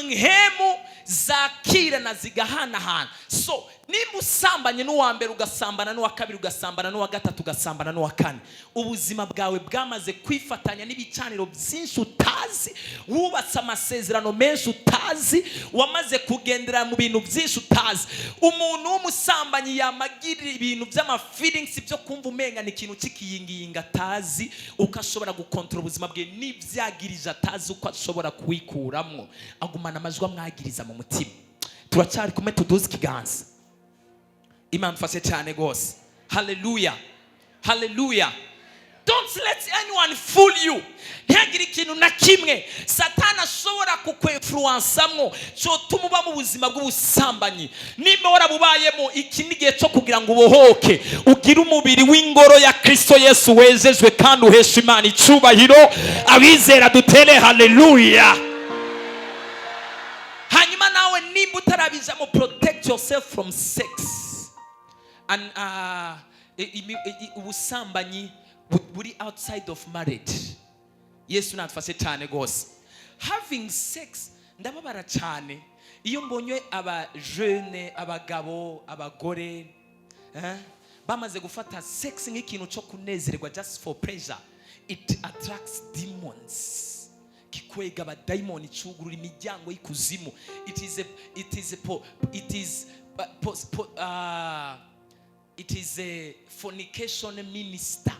Mpwemu zakirana, zigahanahana. So nimba usambanye n'uwa mbere, ugasambana n'uwa kabiri, ugasambana n'uwa gatatu, ugasambana n'uwa kane, ubuzima bwawe bwamaze kwifatanya n'ibicaniro byinshi utazi, wubatse amasezerano menshi utazi, wamaze kugendera mu bintu byinshi utazi. Umuntu w'umusambanyi yamagirira ibintu by'ama feelings byo kumva umenga ni ikintu cy'ikiyingiyinga atazi uko ashobora gukontorora ubuzima bwe, n'ibyagirije atazi uko ashobora kuwikuramo, agumana amajwi amwagiriza mu mutima. Turacyari kumwe? Tuduze ikiganza. Imana mfashe cyane rwose. Haleluya, haleluya. Don't let anyone fool you. Ntihagire ikintu na kimwe Satani ashobora kukwinfluensamwo cyotuma uba mu buzima bw'ubusambanyi. Nimba warabubayemo, iki ni igihe cyo kugira ngo ubohoke, ugire umubiri w'ingoro ya Kristo Yesu wejejwe kandi uhesha Imana icubahiro. Abizera dutere haleluya. Hanyuma nawe nimba utarabijamo, protect yourself from sex and ubusambanyi buri outside of marriage. Yesu natufashe cyane rwose. Having sex, ndababara cyane iyo mbonye abajene, abagabo, abagore, bamaze gufata sex nk'ikintu cyo kunezerwa, just for pleasure. It attracts demons, kikwega abadayimoni, cugurura imiryango y'ikuzimu. It is a, it is a po, it is po, po, it is a fornication minister.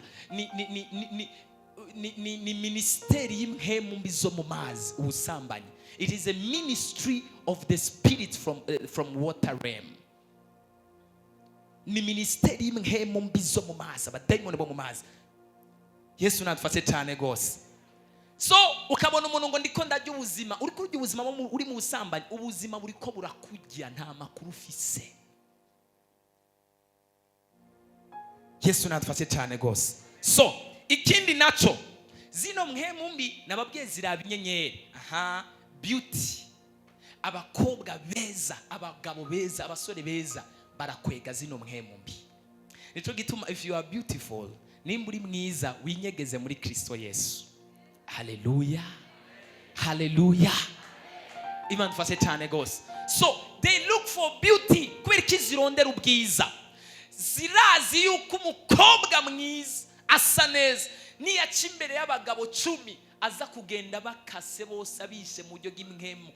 Ni minisiteri y'impwemu mbi zo mu mazi. Ubusambanyi, it is a ministry of the spirit from water realm. Ni minisiteri y'impwemu mbi zo mu mazi, abadayimoni bo mu mazi. Yesu natufashe cyane rwose. So ukabona umuntu ngo ndiko ndarya ubuzima. Uri kurya ubuzima uri mu busambanyi. Ubuzima buriko burakurya, nta makuru ufise. Yesu natufashe cyane rwose. So ikindi naco, zino mpwemu mbi nababwiye ziraba inyenyeri. Aha, beauty, abakobwa beza, abagabo beza, abasore beza barakwega zino mpwemu mbi. Nico gituma if you are beautiful, nimba uri mwiza, winyegeze muri Kristo Yesu. Haleluya, haleluya. Imana ifashe cyane rwose. So they look for beauty. Kubera iki zirondera ubwiza? Zirazi yuko umukobwa mwiza asa neza, niyaca imbere y'abagabo 10, aza kugenda bakase bose, abishe mu buryo bw'impwemu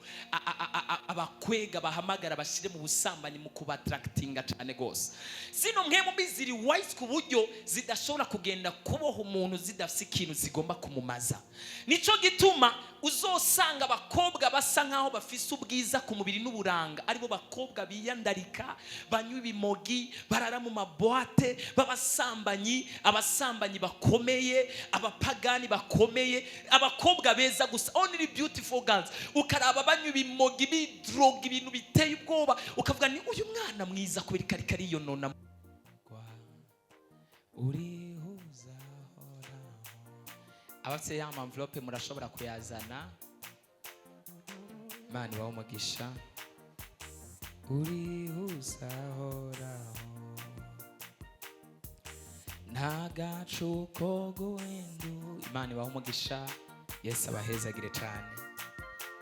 abakwega, bahamagara, bashyire mu busambanyi mu kubattractinga cyane rwose. Zino mpwemu mbi ziri wise ku buryo zidashobora kugenda kuboha umuntu zidafite ikintu zigomba kumumaza. Nicyo gituma uzosanga abakobwa basa nkaho bafise ubwiza ku mubiri n'uburanga aribo bakobwa biyandarika, banywa ibimogi, barara mu ma boîte, b'abasambanyi, abasambanyi bakomeye, abapagani bakomeye. Abakobwa beza gusa, only beautiful girls, ukaraba banywa ibimogi, bidroga, ibintu biteye ubwoba, ukavuga ni uyu mwana mwiza kubera ko ariko ariyonona. Urihuza abafite ya enveloppe, murashobora kuyazana. Imana ibahe umugisha. Urihuzahoraho, nta gacu ko guhindu. Imana ibahe umugisha. Yesu abahezagire cyane.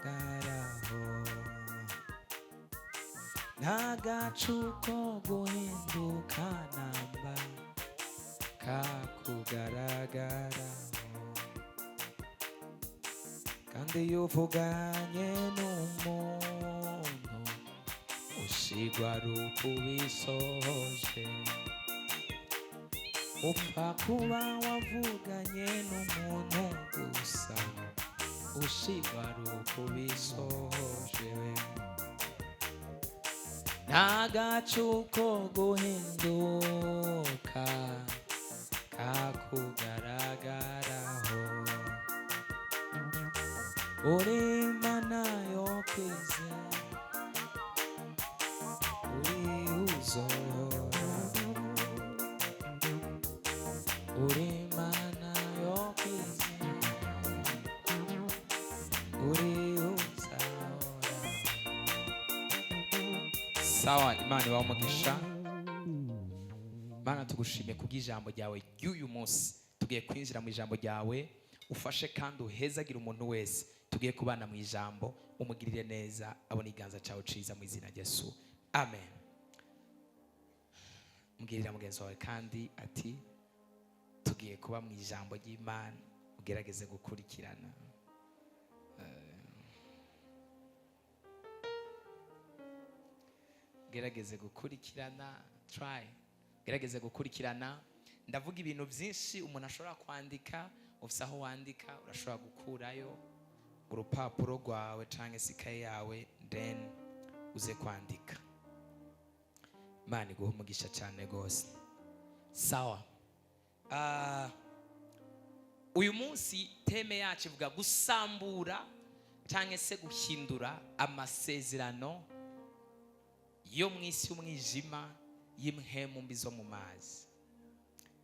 Garaho nta gacu ko guhinduka namba kakugaragaraho, kandi iyo uvuganye n'umuntu ushigwa ari uko ubisohoje. Upfa kuba wavuganye n'umuntu gusa, ushigwa ari uko ubisohoje. Nta gacu ko guhinduka kakugaragaraho, uri Imana yo kwizera, uri uzohoraho, uri Imana yo kwizera, uri uzahoraho. Sawa, Imana ibahe umugisha. Mana, tugushimiye kubw'ijambo ryawe ry'uyu munsi. Tugiye kwinjira mu ijambo ryawe, ufashe kandi uhezagire umuntu wese. Tugiye kubana mu ijambo, umugirire neza, abona ikiganza cyawe ciza, mu izina rya Yesu, amen. Mbwirira mugenzi wawe kandi ati: "Tugiye kuba mu ijambo ry'Imana, ugerageze gukurikirana." Gerageze gukurikirana, try, gerageze gukurikirana. Ndavuga ibintu byinshi umuntu ashobora kwandika. Ufise aho wandika, urashobora gukurayo urupapuro rwawe cyangwa se ikaye yawe, then uze kwandika. Imana iguhe umugisha cyane rwose. Sawa. Uyu munsi thème yacu ivuga gusambura cyangwa se guhindura amasezerano yo mu isi y'umwijima y'impwemu mbi zo mu mazi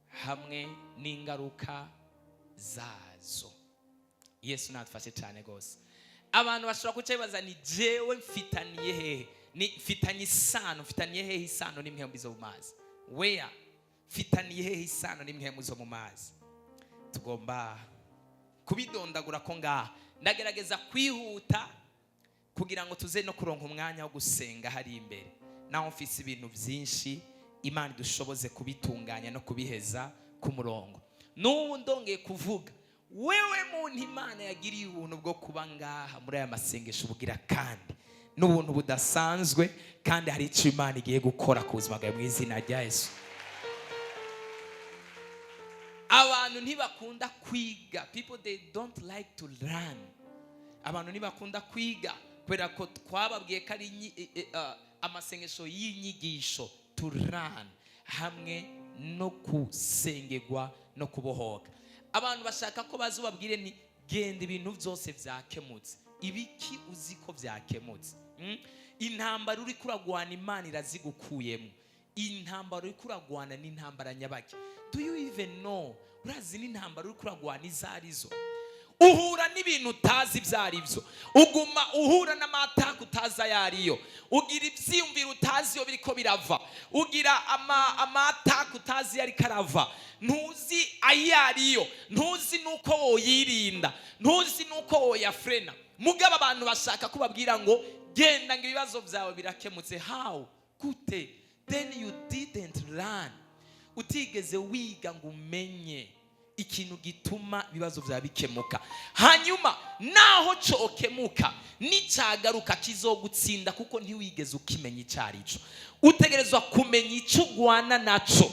hamwe n'ingaruka zazo. Yesu natufashe cyane rwose. Abantu bashobora kuca bibaza: "Ni jewe mfitaniye hehe, ni mfitanye isano, mfitaniye hehe isano n'impwemu mbi zo mu mazi? Where mfitaniye hehe isano n'impwemu zo mu mazi?" Tugomba kubidondagura ko ngaha ndagerageza kwihuta kugira ngo tuze no kuronka umwanya wo gusenga hari imbere. Naho mfise ibintu byinshi, Imana idushoboze kubitunganya no kubiheza ku murongo. N'ubu ndongeye kuvuga, wewe muntu Imana yagiriye ubuntu bwo kuba ngaha muri aya masengesho ubugira kandi n'ubuntu budasanzwe, kandi hari icyo Imana igiye gukora ku buzima bwawe mu izina rya Yesu. Abantu ntibakunda kwiga. People, they don't like to learn. Abantu ntibakunda kwiga kubera ko twababwiye ko ari amasengesho y'inyigisho, to learn, hamwe no kusengerwa no kubohoka. Abantu bashaka ko baza ubabwire ni genda, ibintu byose byakemutse. Ibiki uzi ko byakemutse? Intambara uri kuragwana, Imana irazigukuyemo. Intambara uri kuragwana ni intambara nyabaki? Do you even know? Urazi n'intambara uri kuragwana izo arizo? Uhura n'ibintu utazi ibyo ari byo, uguma uhura n'amataka utazi ayo ariyo, ugira ibyiyumviro utazi iyo biriko birava, ugira amataka utazi iyo ariko arava, ntuzi ayo ariyo, ntuzi n'uko woyirinda, ntuzi n'uko woyafrena. Mugabo abantu bashaka kubabwira ngo genda, ngo ibibazo byawe birakemutse. How? Gute? Then you didn't learn. Utigeze wiga ngo umenye ikintu gituma ibibazo byawe bikemuka. Hanyuma naho cokemuka, nicyagaruka kizogutsinda kuko ntiwigeze ukimenya icyo ari cyo. Utegerezwa kumenya icyo ugwana naco.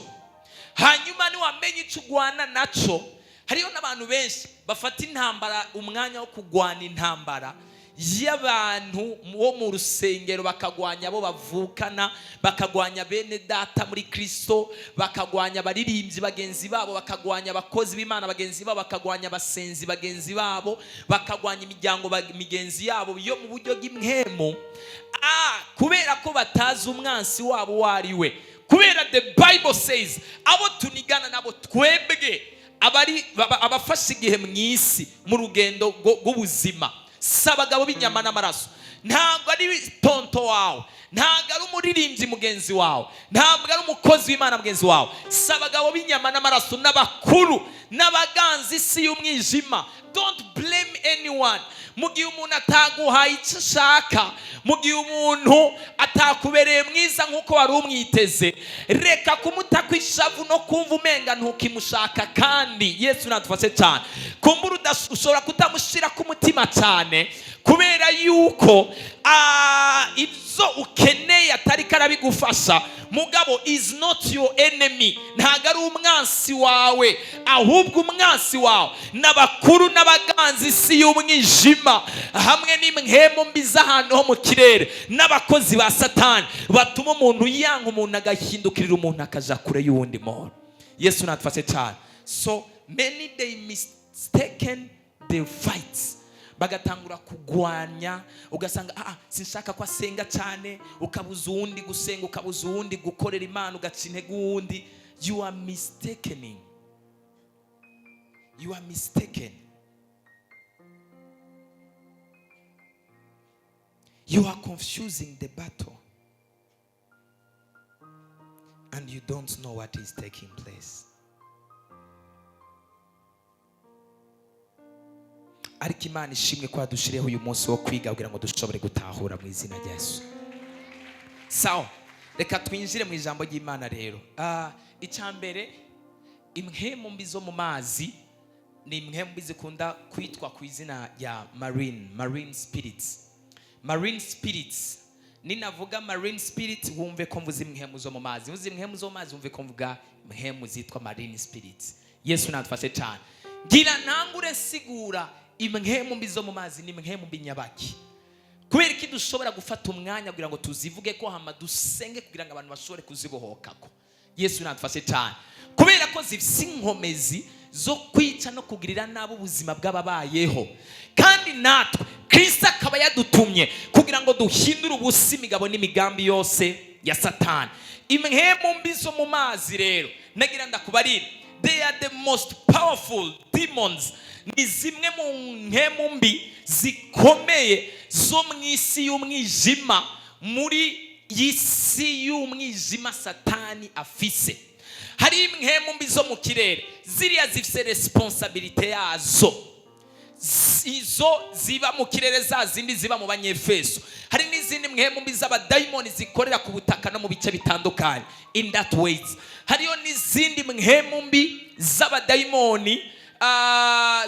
Hanyuma niwamenya icyo ugwana naco, hariho n'abantu benshi bafata intambara, umwanya wo kugwana intambara y'abantu bo mu rusengero, bakagwanya abo bavukana, bakagwanya bene data muri Kristo, bakagwanya abaririmbyi bagenzi babo, bakagwanya abakozi b'Imana bagenzi babo, bakagwanya abasenzi bagenzi babo, bakagwanya imiryango migenzi yabo yo mu buryo bw'impwemu. Kubera ko batazi umwansi wabo uwo ari we. Kubera the Bible says, abo tunigana nabo twebwe abari abafashe igihe mu isi mu rugendo rw'ubuzima si abagabo b'inyama n'amaraso. Ntabwo ari tonto wawe, ntabwo ari umuririmbyi mugenzi wawe, ntabwo ari umukozi w'Imana mugenzi wawe. Si abagabo b'inyama n'amaraso, n'abakuru n'abaganza isi y'umwijima. Don't blame anyone mu gihe umuntu ataguhaye icyo ashaka, mu gihe umuntu atakubereye mwiza nk'uko wari umwiteze. Reka kumuta ishavu no kumva umenga ntukimushaka. Kandi Yesu natufashe cyane. Kumbura ushobora kutamushyira ku mutima cyane kubera yuko ibyo ukeneye atari karabigufasha. Mugabo is not your enemy, ntabwo ari umwansi wawe. Ahubwo umwansi wawe n'abakuru n'abaganza isi y'umwijima hamwe n'impwemu mbi z'ahantu ho mu kirere n'abakozi ba Satani batuma umuntu yanga umuntu, agahindukirira umuntu, akaja kure y'uwundi muntu. Yesu natufashe cyane. So many, they mistaken the fights, bagatangura kugwanya. Ugasanga sinshaka ko asenga cyane, ukabuza uwundi gusenga, ukabuza uwundi gukorera Imana, ugaca intege uwundi. You are mistakening, you are mistaken, you are confusing the battle and you don't know what is taking place. Ariko Imana ishimwe ko yadushiriyeho uyu munsi wo kwiga kugira ngo dushobore gutahura, mu izina rya Yesu. Sawa, reka twinjire mu ijambo ry'Imana rero. Icya mbere, impwemu mbi zo mu mazi ni impwemu mbi zikunda kwitwa ku izina rya marine spirits. Marine spirits, ninavuga marine spirits, wumve ko mvuze impwemu zo mu mazi. Mvuze impwemu zo mu mazi, wumve ko mvuga impwemu zitwa marine spirits. Yesu natufashe cyane. Ngira ntangure nsigura impwemu mbi zo mu mazi ni impwemu mbi nyabaki, kubera iki dushobora gufata umwanya kugira ngo tuzivuge ko, hama dusenge kugira ngo abantu bashobore kuzibohokako. Yesu natufashe cyane. Kubera ko zifise inkomezi zo kwica no kugirira nabi ubuzima bw'ababayeho, kandi natwe Kristo akaba yadutumye kugira ngo duhindure ubusa imigabo n'imigambi yose ya Satani. Impwemu mbi zo mu mazi rero, nagira ndakubarira, they are the most powerful demons. Ni zimwe mu mpwemu mbi zikomeye zo mu isi y'umwijima, muri isi y'umwijima Satani afise. Hari impwemu mbi zo mu kirere, ziriya zifise responsabilité yazo, izo ziba mu kirere, za zindi ziba mu Banyefeso. Hari n'izindi mpwemu mbi z'abadayimoni zikorera ku butaka no mu bice bitandukanye in that ways. Hariyo n'izindi mpwemu mbi z'abadayimoni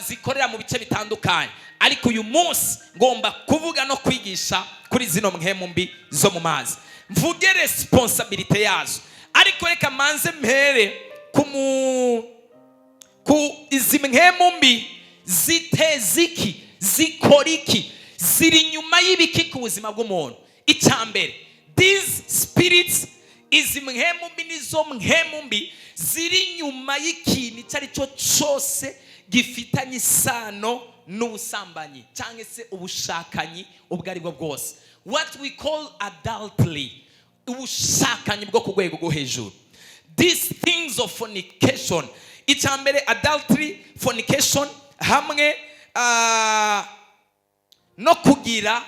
zikorera mu bice bitandukanye, ariko uyu munsi ngomba kuvuga no kwigisha kuri zino mpwemu mbi zo mu mazi, mvuge responsabilité yazo. Ariko reka manze mpere ku izi mpwemu mbi ziteza iki, zikora iki, ziri inyuma y'ibiki ku buzima bw'umuntu. Icya mbere, these spirits, izi mpwemu mbi, nizo mpwemu mbi ziri inyuma y'ikintu icyo ari cyo cyose gifitanye isano n'ubusambanyi cyangwa se ubushakanyi ubwo ari bwo bwose, what we call adultery, ubushakanyi bwo ku rwego rwo hejuru, these things of fornication. Icya mbere, adultery, fornication, hamwe no kugira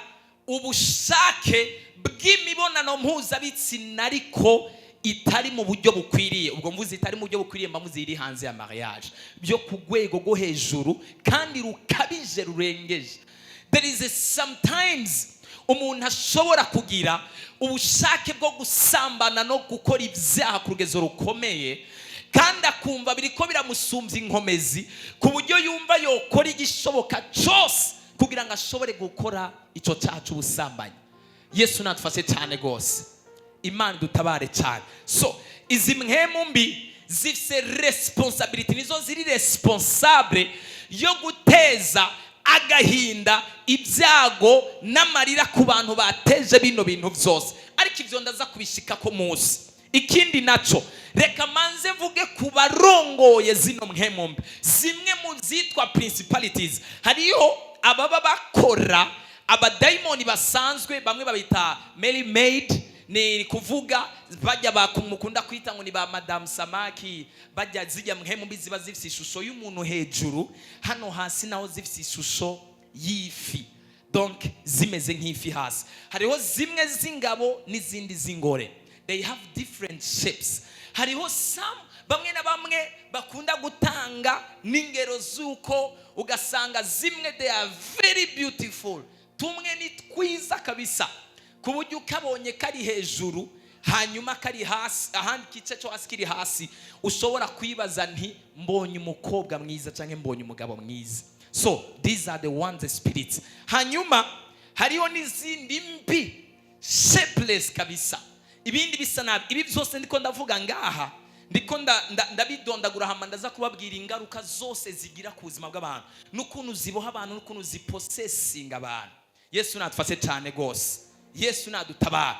ubushake bw'imibonano mpuzabitsina ariko itari mu buryo bukwiriye. Ubwo mvuze itari mu buryo bukwiriye, mba mvuze iri hanze ya mariage, byo ku rwego rwo hejuru kandi rukabije, rurengeje. There is a sometimes umuntu ashobora kugira ubushake bwo gusambana no gukora ibyaha ku rugezo rukomeye, kandi akumva biriko biramusumbya inkomezi, ku buryo yumva yokora igishoboka cyose kugira ngo ashobore gukora icyo cyaha cy'ubusambanyi. Yesu natufashe cyane rwose, Imana dutabare cyane. So izi mpwemu mbi zifise responsabilité, nizo ziri responsable yo guteza agahinda, ibyago n'amarira ku bantu bateje bino bintu byose, ariko ibyo ndaza kubishika ko munsi. Ikindi naco, reka manze mvuge ku barongoye zino mpwemu mbi, zimwe mu zitwa principalities. Hariho ababa bakora abadayimoni basanzwe, bamwe babita mermaid, ni kuvuga bajya mukunda kwita ngo ni ba madamu samaki. Bajya zijya mpwemu mbi ziba zifite ishusho y'umuntu hejuru, hano hasi naho zifite ishusho y'ifi, donc zimeze nk'ifi hasi. Hariho zimwe z'ingabo n'izindi z'ingore, they have different shapes. Hariho some, bamwe na bamwe bakunda gutanga n'ingero z'uko ugasanga zimwe they are very beautiful, tumwe ni twiza kabisa, ku buryo ukabonye kari hejuru hanyuma kari hasi, ahandi igice cyo hasi kiri hasi, ushobora kwibaza nti mbonye umukobwa mwiza cyangwa mbonye umugabo mwiza. So these are the ones, the spirits. Hanyuma hariho n'izindi mbi shapeless kabisa, ibindi bisa nabi. Ibi byose ndiko ndavuga ngaha, ndiko ndabidondagura, hama ndaza kubabwira ingaruka zose zigira ku buzima bw'abantu, n'ukuntu ziboha abantu, n'ukuntu zipossessinga abantu. Yesu natufashe cyane rwose, Yesu nadutabara.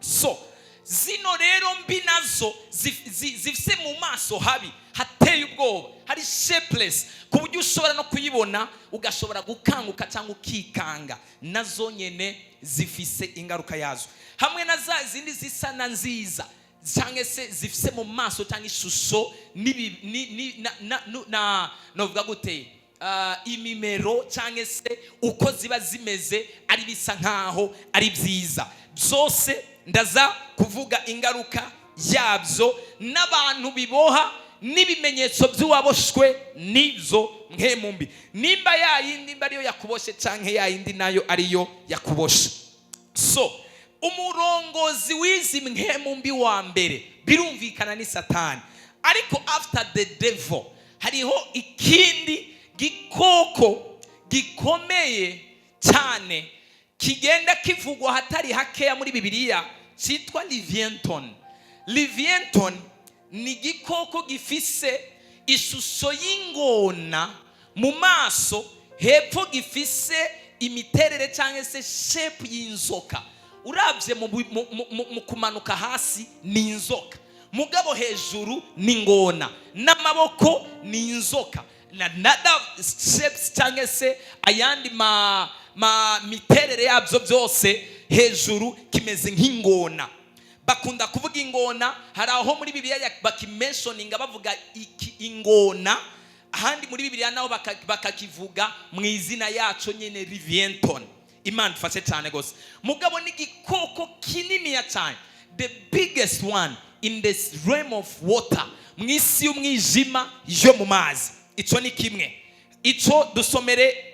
So zino rero mbi nazo zifise mu maso habi hateye ubwoba, hari shapeless, ku buryo ushobora no kuyibona ugashobora gukanguka cyangwa ukikanga. Nazo nyene zifise ingaruka yazo, hamwe na za zindi zisa na nziza cyangwa se zifise mu maso cyangwa ishusho na novuga gute, imimero cyangwa se uko ziba zimeze ari bisa nkaho ari byiza. Byose ndaza kuvuga ingaruka yabyo n'abantu biboha. N'ibimenyetso by'uwaboshwe n'izo mpwemu mbi, nimba yayindi, nimba ariyo yakuboshe, canke yayindi nayo ariyo yakuboshe. So umurongozi w'izi mpwemu mbi wa mbere birumvikana ni Satani. Ariko after the devil hariho ikindi gikoko gikomeye cyane kigenda kivugwa hatari hakeya muri Bibiliya, cyitwa Leviathan. Leviathan ni igikoko gifise ishusho y'ingona mu maso, hepfo gifise imiterere cyangwa se shape y'inzoka. Urabye mu kumanuka hasi ni inzoka, mugabo hejuru ni ingona, n'amaboko ni inzoka, na nada shapes cyangwa se ayandi ma miterere yabyo byose, hejuru kimeze nk'ingona. Bakunda kuvuga ingona. Hari aho muri Bibiliya bakimentioninga bavuga iki ingona, ahandi muri Bibiliya naho bakakivuga mu izina yaco nyine, Leviathan. Imana ifashe cyane rwose. Mugabo ni igikoko kininiya cyane, the biggest one in the realm of water, mu isi y'umwijima yo mu mazi. Icyo ni kimwe. Icyo dusomere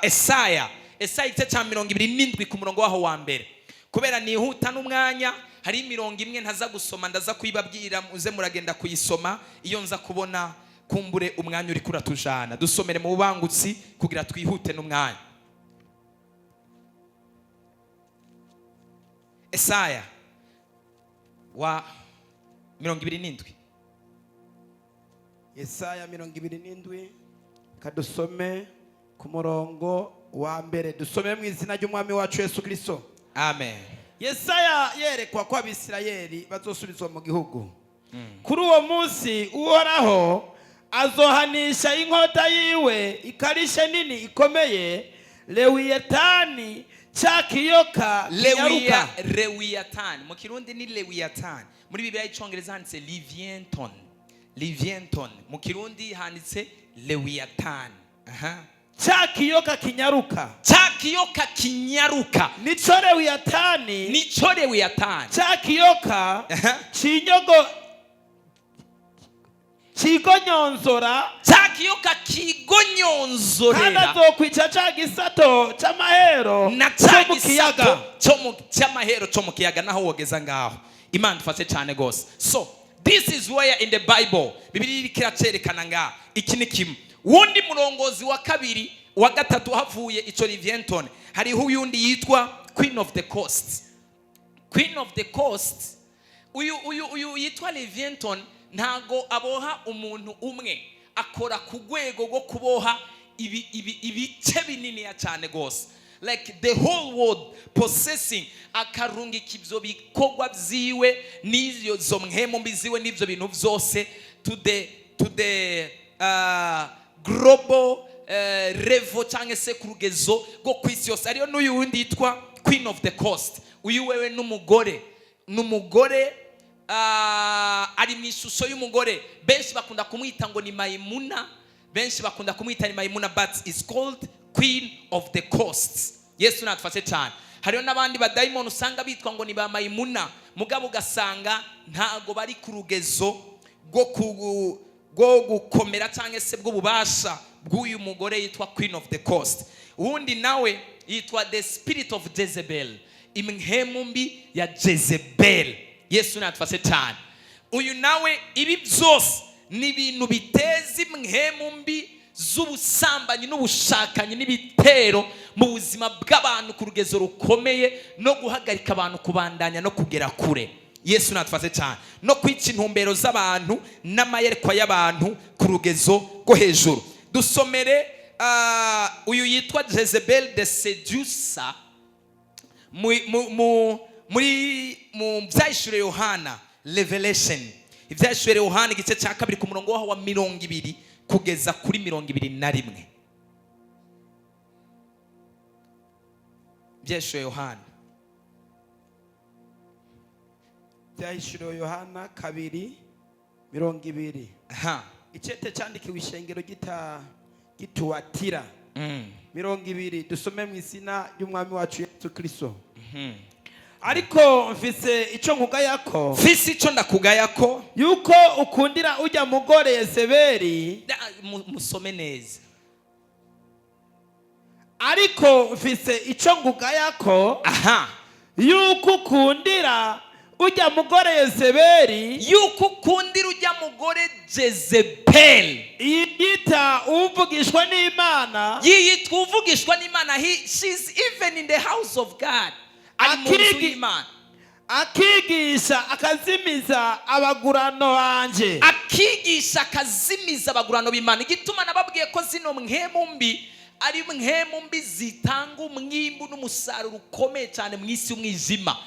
Esaya igice cya 27 ku murongo waho wa mbere. Kubera nihuta n'umwanya, hari imirongo imwe ntaza gusoma, ndaza kuyibabwira, muze muragenda kuyisoma iyo nza kubona kumbure umwanya uri kuratujana. Dusomere mu bubangutsi kugira twihute n'umwanya. Esaya wa 27. Yesaya 27, kadusome ku murongo wa mbere. Dusome mu izina ry'Umwami wacu Yesu Kirisito. Amen. Yesaya yerekwa ko Abisirayeli bazosubizwa mu gihugu. Kuri uwo munsi Uhoraho azohanisha inkota yiwe ikarishe nini ikomeye, Lewiyatani, cya kiyoka Lewiya kinyaruka. Lewiyatani mu Kirundi ni Lewiyatani. Muri Bibiliya y'Icyongereza handitse Leviathan. Leviathan mu Kirundi handitse Lewiyatani. Aha. Cya kiyoka kinyaruka. Cya kiyoka kinyaruka. Nico Lewiyatani. Nico Lewiyatani. Cya kiyoka Aha. cinyogo cigonyonzora. Cya kiyoka Kandi kigonyonzorera. Azokwica ca gisato c'amahero Na cya cyo mu kiyaga. gisato cy'amahero cyo mu kiyaga. Naho wogeza ngaho, Imana ifashe cyane rwose. So this is where in the Bible, Bibiliya iriko iracerekana ngaha. Iki ni kimwe. Wundi murongozi wa kabiri, wa gatatu, havuye ico Leviathan, hariho uyundi yitwa Queen of the Coast. Queen of the Coast, uyu yitwa Leviathan ntago aboha umuntu umwe, akora ku rwego rwo kuboha ibice bininiya cyane rwose, like the whole world possessing, akarungika ibyo bikorwa byiwe n'izo mpwemu mbi ziwe n'ibyo bintu byose to the global level cyangwa se ku rugezo rwo ku isi yose. Ariyo n'uyu wundi yitwa Queen of the Coast. Uyu wewe n'umugore, ari mu ishusho y'umugore. Benshi bakunda kumwita ngo ni Mayimuna, benshi bakunda kumwita ni Mayimuna, but is called Queen of the Coast. Yesu natufashe cyane. Hariho n'abandi badayimoni usanga bitwa ngo ni ba Mayimuna, mugabo ugasanga ntago bari ku rugezo rwo gukomera cyangwa se bw'ububasha bw'uyu mugore yitwa Queen of the Coast. Uwundi nawe yitwa the spirit of Jezebel, impwemu mbi ya Jezebel. Yesu natufashe cyane. Uyu nawe, ibi byose ni ibintu biteza impwemu mbi z'ubusambanyi n'ubushakanyi n'ibitero mu buzima bw'abantu ku rugezo rukomeye, no guhagarika abantu kubandanya no kugera kure. Yesu natufashe cyane. No kwica intumbero z'abantu n'amayerekwa y'abantu ku rugezo rwo hejuru. Dusomere uyu yitwa Jezebel the seducer mu Byahishuriwe Yohana, Revelation, Ibyahishuriwe Yohana igice cya 2 ku murongo waho wa 20 kugeza kuri 21. Ibyahishuriwe Yohana. Byahishuriwe Yohana 2:20. Aha. Icete cyandikiwe ishengero gita gituwatira. 20, dusome mu izina ry'Umwami wacu Yesu Kirisito. Ariko mfise ico nkugayako, Mfise ico ndakugayako, yuko ukundira ujya mugore Yezebeli. Musome neza. Ariko mfise ico nkugayako, yuko ukundira ujya mugore Yezebeli, Yuko ukundira ujya mugore Jezebeli, yiyita uvugishwa n'Imana, yiyitwa uvugishwa n'Imana. She's even in the house of God, ari mu nzu y'Imana, akigisha akazimiza abagurano banje. Akigisha akazimiza abagurano b'Imana. Igituma nababwiye ko zino mpwemu mbi ari mpwemu mbi zitanga umwimbu n'umusaruro ukomeye cyane mu isi y'umwijima,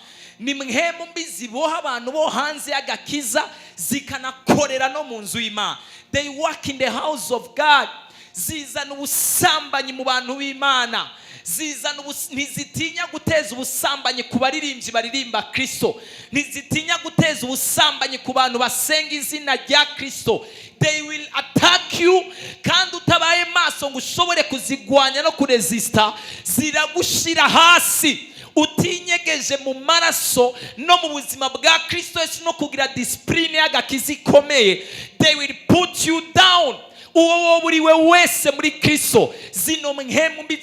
ni mpwemu mbi ziboha abantu bo hanze y'agakiza, zikanakorera no mu nzu y'Imana. They work in the house of God. Zizana ubusambanyi mu bantu b'Imana, zizana ntizitinya guteza ubusambanyi ku baririmbyi baririmba Kristo, ntizitinya guteza ubusambanyi ku bantu basenga izina rya Kristo. They will attack you, kandi utabaye maso ngo ushobore kuzigwanya no kuresista, ziragushira hasi. Utinyegeje mu maraso no mu buzima bwa Kristo Yesu no kugira discipline y'agakiza ikomeye, they will put you down. Uwo wowe uri we wese muri Kristo, zino mpwemu mbi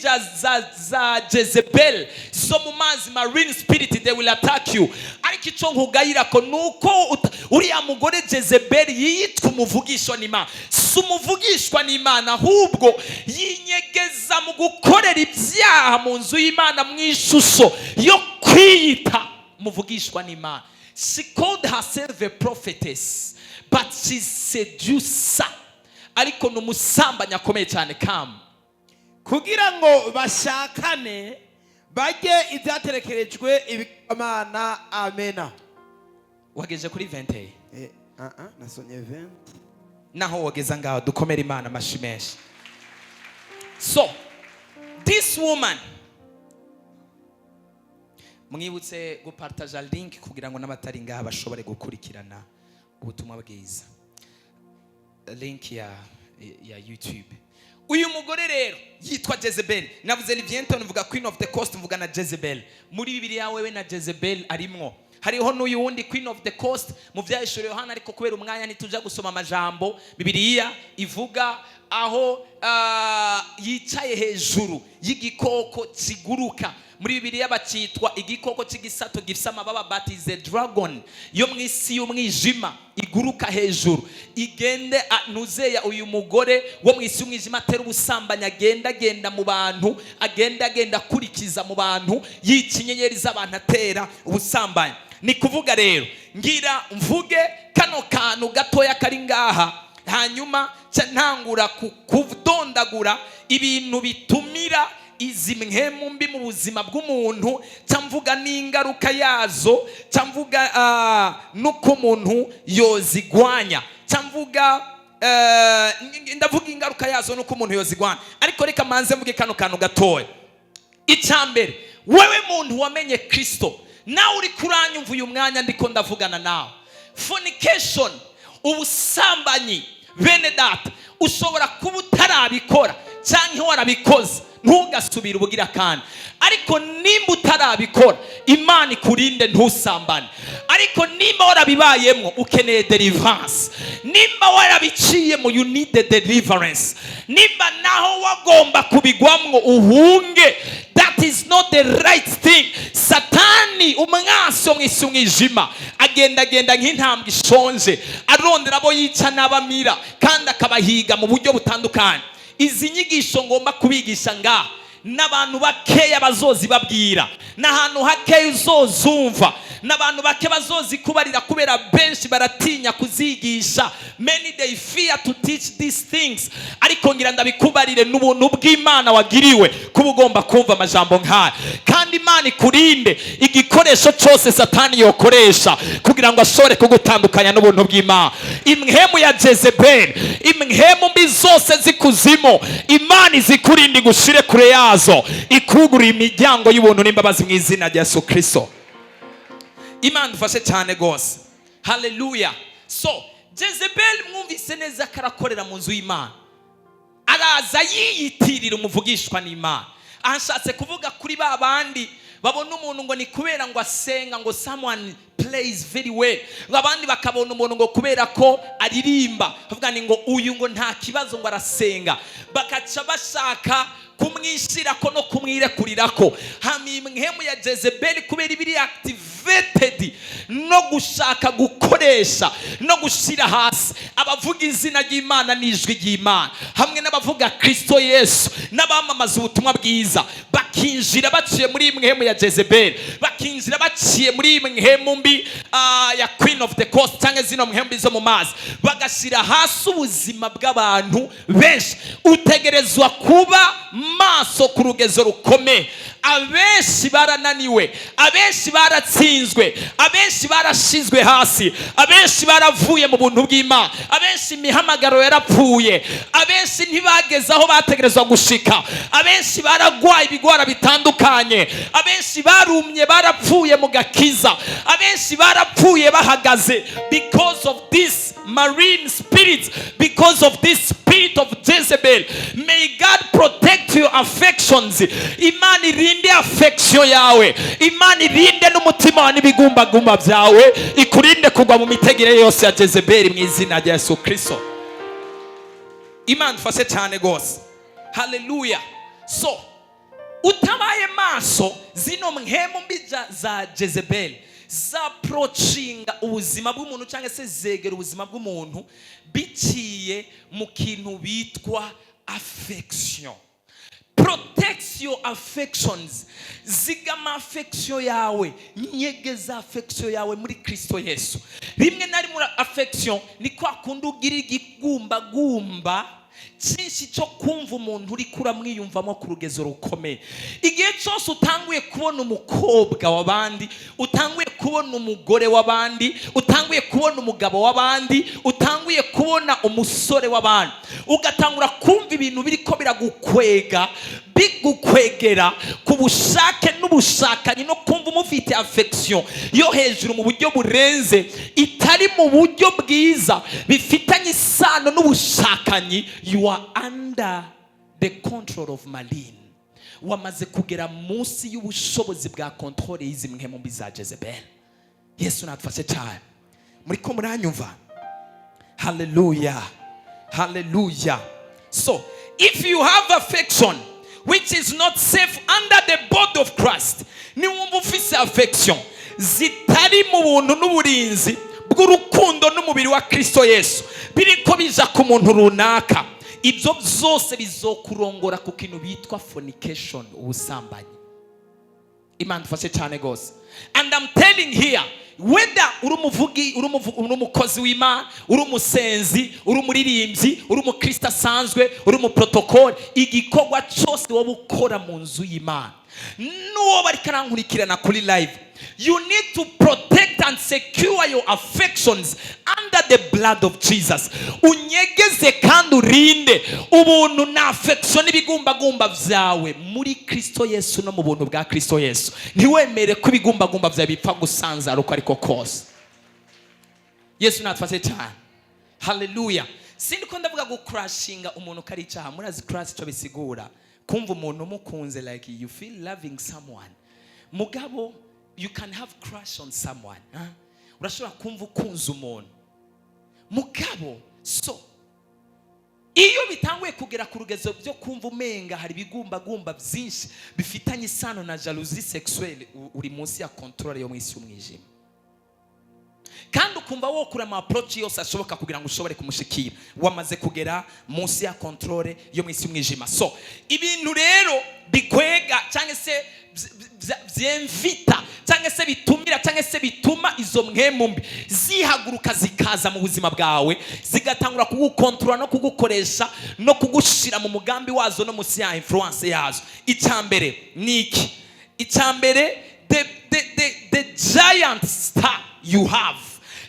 za Jezebel zo mu mazi, marine spirit, they will attack you. Ariko icyo nkugayira ko ni uko uriya mugore Jezebel yiyitwa umuvugishwa n'Imana, si umuvugishwa n'Imana, ahubwo yinyegeza mu gukorera ibyaha mu nzu y'Imana mu ishusho yo kwiyita umuvugishwa n'Imana. She called herself a prophetess, but she's seducer. Ariko ni umusambanyi akomeye cyane kamu. Kugira ngo bashakane bajye ibyaterekerejwe ibigirwamana. Amena. Wageje kuri 20? Ah, ah, nasomye 20. Naho wageza ngaho, dukomere Imana amashi menshi. So this woman, mwibutse gupartaja link kugira ngo n'abatari ngaha bashobore gukurikirana ubutumwa bwiza, link ya YouTube. Uyu mugore rero yitwa Jezebel. Navuze Leviathan, mvuga Queen of the Coast, mvuga na Jezebel. Muri Bibiliya wewe na Jezebel arimwo. Hariho n'uyu wundi Queen of the Coast mu Byahishuriwe Yohana, ariko kubera umwanya ntituja gusoma amajambo Bibiliya ivuga aho yicaye hejuru y'igikoko kiguruka. Muri Bibiliya bakitwa igikoko cy'igisato gifite amababa, but is a dragon yo mu isi y'umwijima iguruka hejuru igende nuzeya. Uyu mugore wo mu isi y'umwijima atera ubusambanyi, agenda agenda mu bantu, agenda agenda akurikiza mu bantu, yica inyenyeri z'abantu, atera ubusambanyi. Ni kuvuga rero ngira mvuge kano kantu gatoya kari ngaha, hanyuma nca ntangura kudondagura ibintu bitumira izi mpwemu mbi mu buzima bw'umuntu, nca mvuga n'ingaruka yazo, nca mvuga n'uko umuntu yozigwanya, nca mvuga ndavuga ingaruka yazo n'uko umuntu yozigwanya. Ariko reka manze mvuge kano kantu gatoya. Icya mbere, wewe muntu wamenye Kristo, nawe uri kuranyumva uyu mwanya ndiko ndavugana nawe, fornication, ubusambanyi, bene data, ushobora kuba utarabikora cyangwa warabikoze, ntugasubire ubugira kandi. Ariko nimba utarabikora, Imana ikurinde ntusambane. Ariko nimba warabibayemo, ukeneye deliverance. Nimba warabiciyemo, you need the deliverance. Nimba naho wagomba kubigwamwo, uhunge. That is not the right thing. Satani, umwansi wo mu isi umwijima, agendagenda nk'intambwe ishonje, arondera abo yica n'abamira, kandi akabahiga mu buryo butandukanye. Izi nyigisho ngomba kubigisha ngaha, n'abantu bakeya bazozibabwira, n'ahantu hakeya uzozumva, n'abantu bake bazozikubarira, kubera benshi baratinya kuzigisha. Many, they fear to teach these things. Ariko ngira ndabikubarire n'ubuntu bw'Imana wagiriwe kuba ugomba kumva amajambo nk'aya. Kandi Imana ikurinde igikoresho cyose Satani yokoresha kugira ngo ashobore kugutandukanya n'ubuntu bw'Imana. Imhemu ya Jezebel, imhemu mbi zose z'ikuzimu, Imana izikurinde, igushire kure yazo, ikugurira imiryango y'ubuntu n'imbabazi mu izina rya Yesu Kristo. Imana dufashe cyane rwose. Haleluya. So Jezebel, mwumvise neza ko arakorera mu nzu y'Imana, araza yiyitirira umuvugishwa n'Imana. Aha nshatse kuvuga kuri ba bandi Babona umuntu ngo ni kubera ngo asenga, ngo someone plays very well, ngo abandi bakabona umuntu ngo kubera ko aririmba, bavuga ni ngo uyu ngo nta kibazo, ngo arasenga, bakaca bashaka kumwishyirako no kumwirekurirako. Hama iyi mpwemu ya Jezebeli, kubera ibiri activated no gushaka gukoresha no gushyira hasi abavuga izina ry'Imana n'ijwi ry'Imana, hamwe n'abavuga Kristo Yesu n'abamamaza ubutumwa bwiza, bakinjira baciye muri iyi mpwemu ya Jezebeli, bakinjira baciye muri iyi mpwemu mbi ya Queen of the Coast, cyangwa zino mpwemu mbi zo mu mazi, bagashyira hasi ubuzima bw'abantu benshi. Utegerezwa kuba maso ku rugezo rukomeye. Abenshi barananiwe, abenshi baratsinzwe, abenshi barashizwe hasi, abenshi baravuye mu buntu bw'Imana, abenshi imihamagaro yarapfuye, abenshi ntibageze aho bategerezwa gushika, abenshi baragwaye ibigwara bitandukanye, abenshi barumye, barapfuye mu gakiza, abenshi barapfuye bahagaze because of this marine spirit, because of this spirit of Jezebel. May God protect your affections. Imana irinde affection yawe, Imana irinde n'umutima wawe n'ibigumbagumba byawe, ikurinde kugwa mu mitegere yose ya Jezebel mu izina rya Yesu Kristo. Imana ifashe cyane rwose. Haleluya. So utabaye maso, zino mpwemu mbi za Jezebel zapproachinga ubuzima bw'umuntu, cyangwa se zegera ubuzima bw'umuntu biciye mu kintu bitwa affection. Protect your affections. Zigama affection yawe, nyegeza affection yawe muri Kristo Yesu. Rimwe na rimwe affection ni kwa kundi ugira igigumbagumba cyinshi cyo kumva umuntu uri kuramwiyumvamo ku rugezo rukomeye. Igihe cyose utanguye kubona umukobwa w'abandi, utanguye kubona umugore w'abandi, utanguye kubona umugabo w'abandi, utanguye kubona umusore w'abandi, ugatangura kumva ibintu biriko biragukwega, bigukwegera ku bushake n'ubushakanyi, no kumva umufite affection yo hejuru mu buryo burenze, itari mu buryo bwiza, bifitanye isano n'ubushakanyi, you are under the control of marine. Wamaze kugera munsi y'ubushobozi bwa contrôle y'izi mpwemu mbi za Jezebel. Yesu natufashe cyane. Muri ko muranyumva? Haleluya, haleluya. So if you have affection which is not safe under the body of Christ, niwumva ufise affection zitari mu buntu n'uburinzi bw'urukundo n'umubiri wa Kristo Yesu, biriko bija ku muntu runaka, ibyo byose bizokurongora ku kintu bitwa fornication, ubusambanyi. Imana ifashe cyane rwose. And I'm telling here, whether uri umuvugi, uri umukozi w'Imana, uri umusenzi, uri umuririmbyi, uri umukristo asanzwe, uri umuprotokole, igikorwa cyose wowe ukora mu nzu y'Imana, n'uwo bariko arankurikirana kuri live, you need to protect and secure your affections under the blood of Jesus. Unyegeze kandi urinde ubuntu na affection n'ibigumbagumba byawe muri Kristo Yesu no mu buntu bwa Kristo Yesu. Ntiwemere ko ibigumbagumba byawe bipfa gusanzara uko ariko kose. Yesu natufashe cyane. Haleluya. Sindi ko ndavuga gucrushinga umuntu ko ari icyaha. Murazi crush icyo bisigura? Kumva umuntu umukunze, like you feel loving someone. Mugabo you can have crush on someone, huh? Urashobora kumva ukunze umuntu. Mugabo so iyo bitanguye kugera ku rugezo byo kumva umenga hari ibigumbagumba byinshi bifitanye isano na jalousie sexuelle, uri munsi ya contrôle yo mu isi y'umwijima, kandi ukumva wokura ama approach yose ashoboka kugira ngo ushobore kumushikira, wamaze kugera munsi ya contrôle yo mu isi y'umwijima. So ibintu rero bikwega, cyangwa se vyemvita, cyangwa se bitumira, cyangwa se bituma izo mpwemu mbi zihaguruka zikaza mu buzima bwawe, zigatangura kugukontorora no kugukoresha no kugushira mu mugambi wazo no munsi ya influence yazo, icya mbere ni iki? Icya mbere, the giant star you have,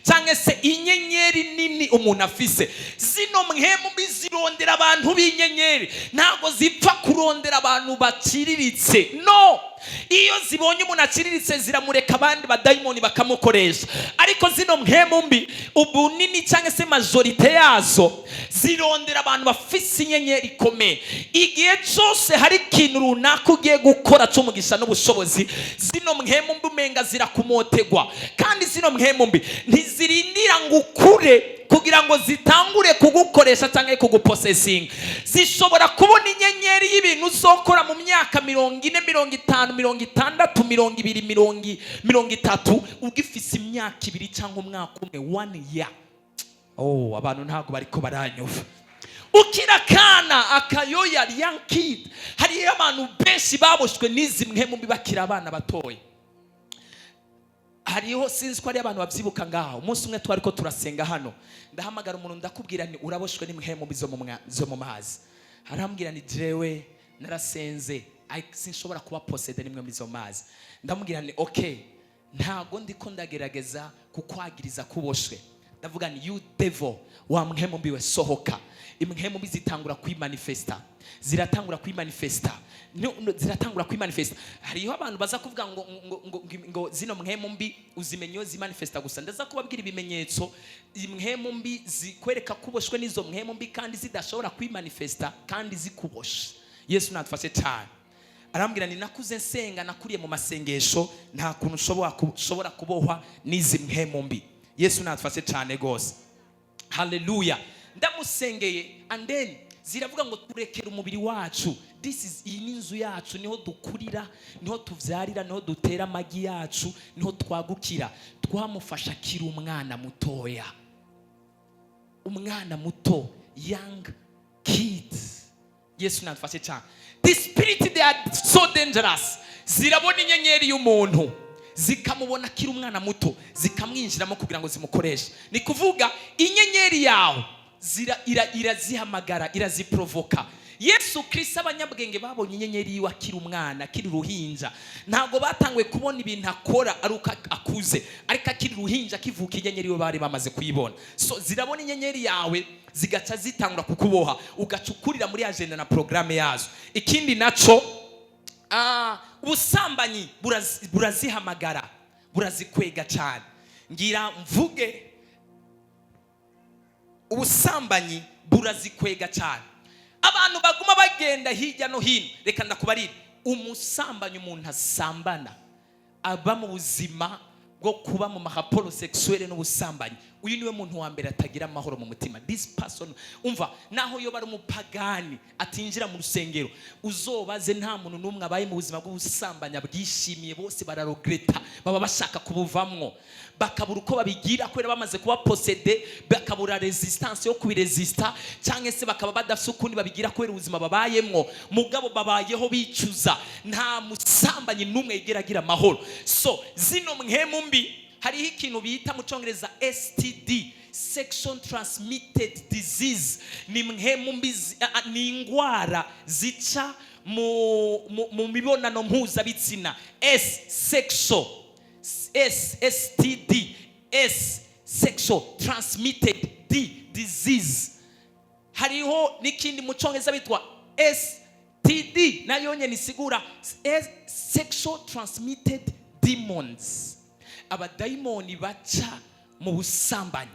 cyangwa se the giant Cyangwa se inyenyeri nini umuntu afise. Zino mpwemu mbi zirondera abantu b'inyenyeri, ntabwo zipfa kurondera abantu baciriritse. No iyo zibonye umuntu aciriritse, ziramureka, abandi badayimoni bakamukoresha. Ariko zino mpwemu mbi, ubunini cyangwa se majorité yazo, zirondera abantu bafise inyenyeri ikomeye. Igihe cyose hari ikintu runaka ugiye gukora cy'umugisha n'ubushobozi, zino mpwemu mbi umenga zirakumotegwa. Kandi zino mpwemu mbi ntizirindira ngo ukure kugira ngo zitangure kugukoresha cyangwa kuguposesinga. Zishobora kubona inyenyeri y'ibintu uzokora mu myaka 40, 50, 60, 20, 30, ugifise imyaka 2 cyangwa umwaka umwe, one year. Oh, abantu ntabwo bariko baranyumva. Ukiri akana, akayoya, young kid. Hariyo abantu benshi baboshwe n'izi mpwemu mbi bakiri abana batoya. Hariho, sinzi ko ari abantu babyibuka ngaho, umunsi umwe twari ko turasenga hano, ndahamagara umuntu, ndakubwira ni uraboshwe n'impwemu mbi zo mu mazi. Arambwira ni jewe narasenze, sinshobora kuba possédé n'imwe mbi zo mu mazi. Ndamubwira ni okay, ntago ndiko ndagerageza kukwagiriza kuboshwe. Ndavuga ni you devil, wa mpwemu mbi we, sohoka. Impwemu mbi zitangura kwimanifesta, ziratangura kwimanifesta. No, no, ziratangura kwimanifesta. Hariho abantu baza kuvuga ngo zino mpwemu mbi uzimenya iyo zimanifesta gusa. Ndaza kubabwira ibimenyetso impwemu mbi zikwereka ko uboshwe n'izo mpwemu mbi kandi zidashobora kwimanifesta kandi zikuboshe. Yesu natufashe cyane. Arambwira ni nakuze nsenga, nakuriye mu masengesho, nta kuntu ushobora kubohwa n'izi mpwemu mbi. Yesu natufashe cyane rwose. Haleluya. Ndamusengeye, and then ziravuga ngo turekere umubiri wacu. This is, iyi ni inzu yacu, niho dukurira, niho tuvyarira, niho dutera amagi yacu, niho twagukira. Twamufasha akiri umwana mutoya, umwana muto, young kids. Yesu nadufashe cyane. The spirit, they are so dangerous. Zirabona inyenyeri y'umuntu, zikamubona akiri umwana muto, zikamwinjiramo kugira ngo zimukoreshe. Ni kuvuga inyenyeri yawe irazihamagara, iraziprovoka. Yesu Kristo, abanyabwenge babonye inyenyeri yiwe akiri umwana, akiri uruhinja. Ntabwo batanguye kubona ibintu akora ari uko akuze, ariko akiri uruhinja, akivuka, inyenyeri yiwe bari bamaze kuyibona. So zirabona inyenyeri yawe, zigaca zitangura kukuboha, ugaca ukurira muri agenda na porogaramu yazo. Ikindi naco, ubusambanyi burazihamagara, burazikwega cyane. Ngira mvuge, ubusambanyi burazikwega cyane. Abantu baguma bagenda hirya no hino. Reka ndakubarire, umusambanyi, umuntu asambana, aba mu buzima bwo kuba mu ma rapports sexuels n'ubusambanyi, uyu niwe muntu wa mbere atagira amahoro mu mutima. This person, umva, naho yoba ari umupagani atinjira mu rusengero, uzobaze, nta muntu n'umwe abaye mu buzima bw'ubusambanyi bwishimiye. Bose bararegreta, baba bashaka kubuvamwo, bakabura uko babigira kubera bamaze kuba possédé, bakabura résistance yo kubiresista, cyangwa se bakaba badafite ukundi babigira kubera ubuzima babayemwo. Mugabo babayeho bicuza. Nta musambanyi n'umwe yigera agira amahoro. So zino mpwemu mbi, hariho ikintu bita mu cyongereza STD, sexual transmitted disease. Ni mpwemu mbi ni indwara zica mu mibonano mpuzabitsina. S, sexual, S, STD, S, sexual transmitted, D, disease. Hariho n'ikindi mu cyongereza bitwa STD, nayo nyene isigura sexual transmitted demons, abadayimoni baca mu busambanyi.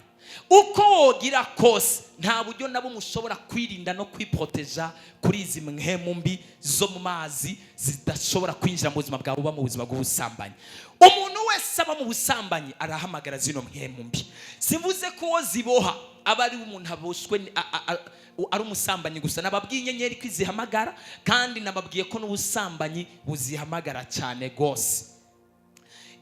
Uko wogira kose, nta buryo nabo mushobora kwirinda no kwiproteja kuri izi mpwemu mbi zo mu mazi zidashobora kwinjira mu buzima bwawe uba mu buzima bw'ubusambanyi. Umuntu wese aba mu busambanyi arahamagara zino mpwemu mbi. Simvuze ko uwo ziboha aba ari umuntu aboshwe ari umusambanyi gusa. Nababwiye inyenyeri ko izihamagara, kandi nababwiye ko n'ubusambanyi buzihamagara cyane rwose.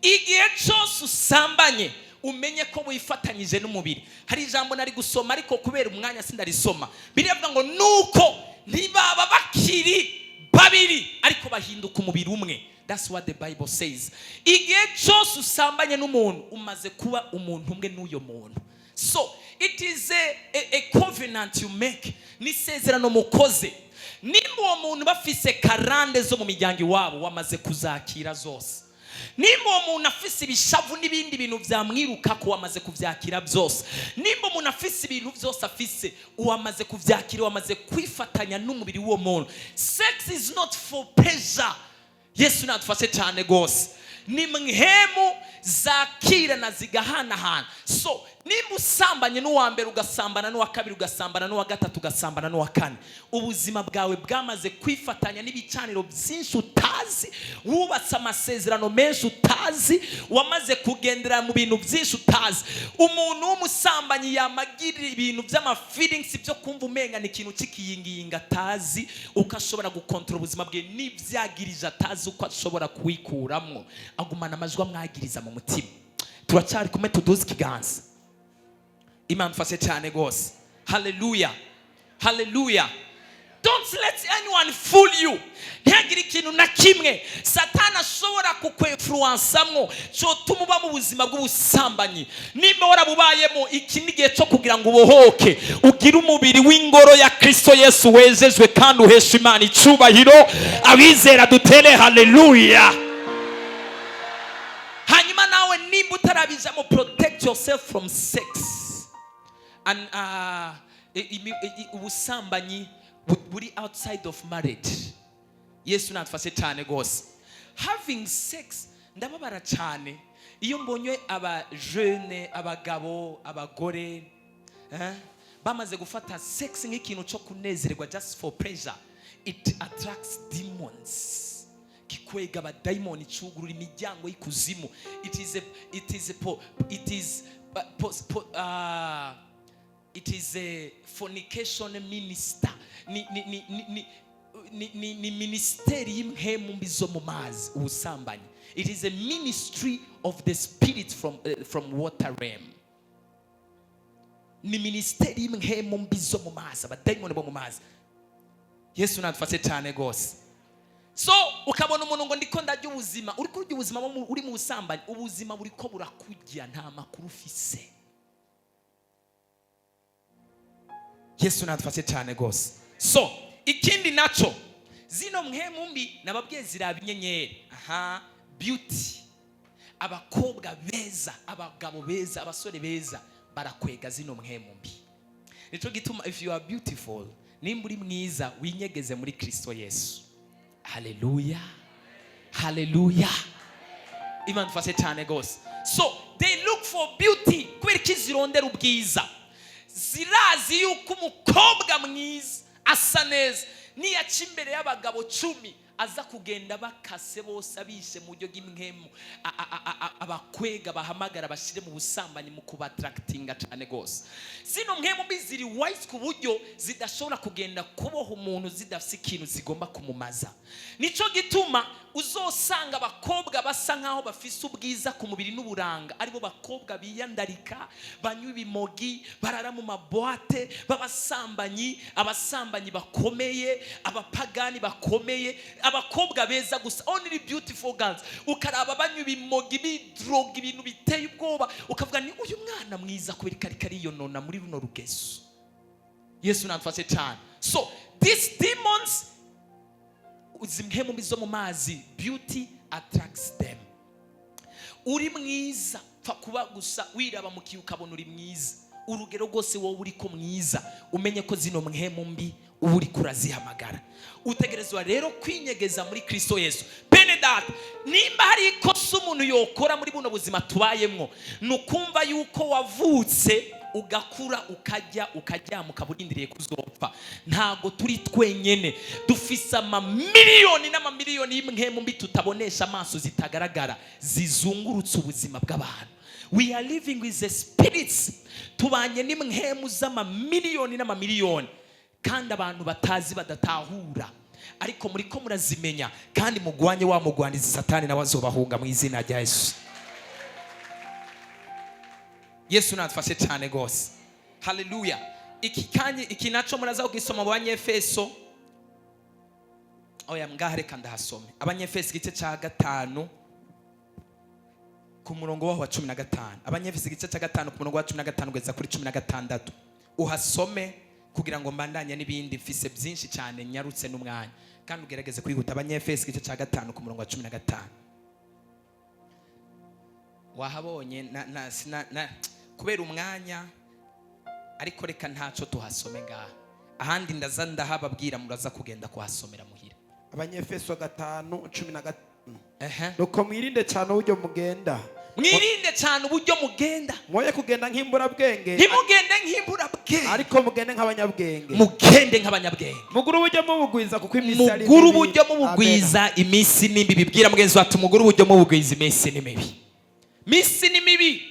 Igihe cyose usambanye, umenye ko wifatanyije n'umubiri. Hari ijambo nari gusoma, ariko kubera umwanya sindarisoma. Birivuga ngo nuko ntibaba bakiri babiri, ariko bahinduka umubiri umwe. That's what the Bible says. Igihe cyose usambanye n'umuntu, umaze kuba umuntu umwe n'uyo muntu. So it is a covenant you make, ni isezerano mukoze. Nimba uwo muntu bafise karande zo mu miryango iwabo, wamaze kuzakira zose. Nimba uwo muntu afise ibishavu n'ibindi bintu byamwiruka ko, wamaze kuvyakira byose. Nimba umuntu afise ibintu byose afise, uwamaze kuvyakira, wamaze kwifatanya n'umubiri w'uwo muntu. Sex is not for pleasure. Yesu nadufashe cyane rwose. Ni mpwemu zakirana, zigahanahana. So nimba usambanye n'uwa mbere, ugasambana n'uwa kabiri, ugasambana n'uwa gatatu, ugasambana n'uwa kane, ubuzima bwawe bwamaze kwifatanya n'ibicaniro byinshi utazi, wubatse amasezerano menshi utazi, wamaze kugendera mu bintu byinshi utazi. Umuntu w'umusambanyi yamagirira ibintu by'ama feelings byo kumva umenga ni ikintu cy'ikiyingiyinga atazi uko ashobora gukontorora ubuzima bwe, n'ibyagirije atazi uko ashobora kuwikuramwo, agumana amajwi amwagiriza mu mutima. Turacyari kumwe? Tuduze ikiganza. Imana mfashe cyane rwose. Haleluya, haleluya. Don't let anyone fool you. Ntihagire ikintu na kimwe Satani ashobora kukwinfluensamwo cyotuma uba mu buzima bw'ubusambanyi. Nimba warabubayemo, iki ni igihe cyo kugira ngo ubohoke, ugire umubiri w'ingoro ya Kristo Yesu wejejwe kandi uhesha Imana icubahiro. Abizera dutere haleluya. Hanyuma nawe nimba utarabijamo, protect yourself from sex and ubusambanyi buri outside of marriage. Yesu natufashe cyane rwose. Having sex, ndababara cyane iyo mbonye aba jeunes, abagabo, abagore, bamaze gufata sex nk'ikintu cyo kunezerwa, just for pleasure. It attracts demons, kikwega abadayimoni, cugurura imiryango y'ikuzimu. It is a po, it is po, po, it is a fornication minister. Ni minisiteri y'impwemu mbi zo mu mazi. Ubusambanyi, it is a ministry of the spirit from water realm. Ni minisiteri y'impwemu mbi zo mu mazi, abadayimoni bo mu mazi. Yesu nadufashe cyane rwose. So ukabona umuntu ngo ndiko ndarya ubuzima. Uri kurya ubuzima uri mu busambanyi. Ubuzima buriko burakurya, nta makuru ufise. Yesu nadufashe cyane rwose. So ikindi naco, zino mpwemu mbi nababwiye ziraba inyenyeri. Aha, beauty, abakobwa beza, abagabo beza, abasore beza barakwega zino mpwemu mbi. Nico gituma if you are beautiful, nimba uri mwiza, winyegeze muri Kristo Yesu. Haleluya, haleluya. Imana dufashe cyane rwose. So they look for beauty. Kubera ko zirondera ubwiza, zirazi yuko umukobwa mwiza asa neza niyaca imbere y'abagabo 10, aza kugenda bakase bose, abishe mu buryo bw'impwemu abakwega, bahamagara, bashyire mu busambanyi mu kubattractinga cyane rwose. Zino mpwemu mbi ziri wise ku buryo zidashobora kugenda kuboha umuntu zidafite ikintu zigomba kumumaza. Nicyo gituma uzosanga abakobwa basa nkaho bafise ubwiza ku mubiri n'uburanga aribo bakobwa biyandarika, banywa ibimogi, barara mu ma boîtes, b'abasambanyi, abasambanyi bakomeye, abapagani bakomeye. Abakobwa beza gusa, only beautiful girls, ukaraba banywa ibimogi, bidroga, ibintu biteye ubwoba, ukavuga ni uyu mwana mwiza kubera ko ariko ariyonona muri runo rugezo. Yesu nadufashe cyane. So these demons, zimwe mu zo mu mazi, beauty attracts them. Uri mwiza, pfa kuba gusa wiraba mu kiyo ukabona uri mwiza, urugero rwose wowe uri ko mwiza, umenye ko zino mpwemu mbi uba uri kurazihamagara. Utegerezwa rero kwinyegeza muri Kristo Yesu. Bene data, nimba hari ikosa umuntu yokora muri buno buzima tubayemwo, ni ukumva yuko wavutse, ugakura, ukajya, ukaryama, ukaba urindiriye kuzopfa. Ntabwo turi twenyene, dufise amamiliyoni n'amamiliyoni y'impwemu mbi tutabonesha amaso, zitagaragara, zizungurutse ubuzima bw'abantu. We are living with the spirits. Tubanye n'impwemu z'amamiliyoni n'amamiliyoni kandi abantu batazi, badatahura, ariko muri ko murazimenya kandi mugwanye wa mugwanizi Satani, nawe azobahunga mu izina rya Yesu. Yesu natufashe cyane rwose. Haleluya. Iki kanya, iki naco muraza kugisoma mu Banyefeso. Oya, ngaha reka ndahasome. Abanyefeso igice cya 5 ku murongo waho wa 15. Abanyefeso igice cya 5 ku murongo wa 15 kugeza kuri 16, uhasome kugira ngo mbandanye n'ibindi mfise byinshi cyane, nyarutse n'umwanya kandi ugerageze kwihuta. Abanyefeso igice cya 5 ku murongo wa 15. Wahabonye na kubera umwanya, ariko reka ntaco tuhasome ngaha. Ahandi ndaza ndahababwira, muraza kugenda kuhasomera muhira. Abanyefeso 5:15. Ehe. Nuko mwirinde cyane uburyo mugenda. Mwirinde cyane uburyo mugenda. Mwoye kugenda nk'imburabwenge, Ntimugende nk'imburabwenge, ariko mugende nk'abanyabwenge. Mugende nk'abanyabwenge. Mugure uburyo mubugwiza, kuko iminsi ari Mugure mibi. uburyo mubugwiza, iminsi ni mibi. Bwira mugenzi wacu: mugure uburyo mubugwiza, iminsi ni mibi, iminsi ni mibi.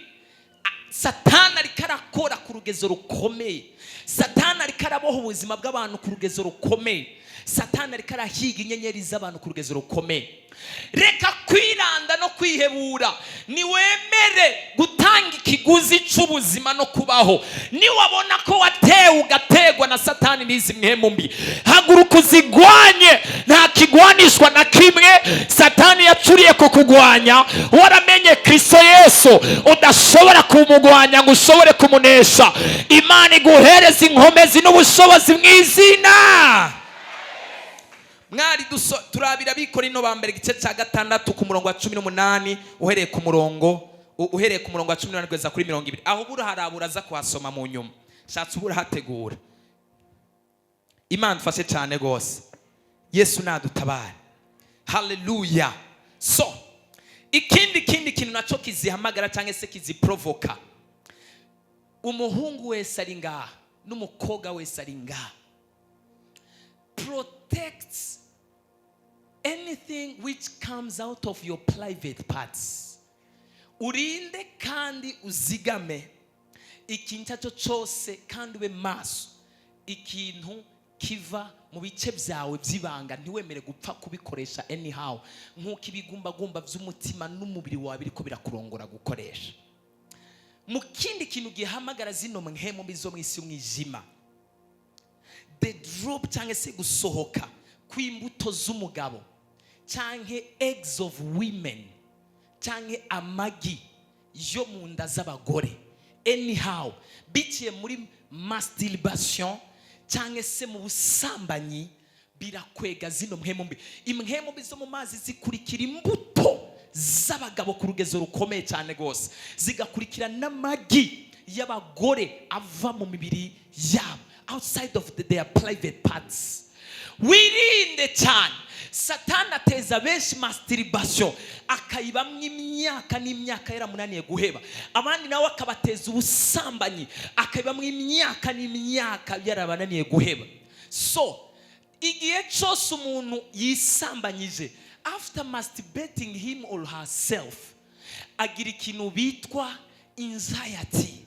Satani ariko arakora ku rugezo rukomeye. Satani ariko araboha ubuzima bw'abantu ku rugezo rukomeye. Satani ariko arahiga inyenyeri z'abantu ku rugezo rukomeye. Reka kwiranda no kwihebura. Niwemere gutanga ikiguzi cy'ubuzima no kubaho. Niwabona ko watewe, ugategwa na Satani n'izi mpwemu mbi, haguruka uzigwanye. Nta kigwanishwa na kimwe Satani yacuriye kukugwanya waramenye Kristo Yesu udashobora kumugwanya ngo ushobore kumunesha. Imana iguhereza inkomezi n'ubushobozi mu izina mwari duso. Turabira Abakorinto ba mbere igice cya 6 ku murongo wa 18, uhereye ku murongo wa 18 kugeza kuri 20. Aho ubura harabura aza kuhasoma mu nyuma. Shatse ubura hategura. Imana ifashe cyane rwose. Yesu nadutabare. Haleluya. So ikindi kintu nacyo kizihamagara cyangwa se kiziprovoka, umuhungu wese ari ngaha n'umukobwa wese ari ngaha, protect anything which comes out of your private parts. Urinde kandi uzigame ikintu icyo ari cyo cyose, kandi ube maso ikintu kiva mu bice byawe by'ibanga. Ntiwemere gupfa kubikoresha anyhow, nk'uko ibigumbagumba by'umutima n'umubiri wawe biriko birakurongora gukoresha. Mu kindi kintu gihamagara zino mpwemu mbi zo mu isi y'umwijima, the drop cyangwa se gusohoka kw'imbuto z'umugabo cyangwa eggs of women cyangwa amagi yo mu nda z'abagore anyhow, biciye muri masturbation cyangwa se mu busambanyi, birakwega zino mpwemu mbi. Impwemu mbi zo mu mazi zikurikira imbuto z'abagabo ku rugezo rukomeye cyane rwose, zigakurikira n'amagi y'abagore ava mu mibiri yabo, outside of their private parts. Wirinde cyane. Satani ateza benshi masturbation, akayibamwo imyaka n'imyaka yaramunaniye guheba. Abandi nawe akabateza ubusambanyi, akayibamwo imyaka n'imyaka yarabananiye guheba. So igihe cyose umuntu yisambanyije, after masturbating him or herself, agira ikintu bitwa anxiety,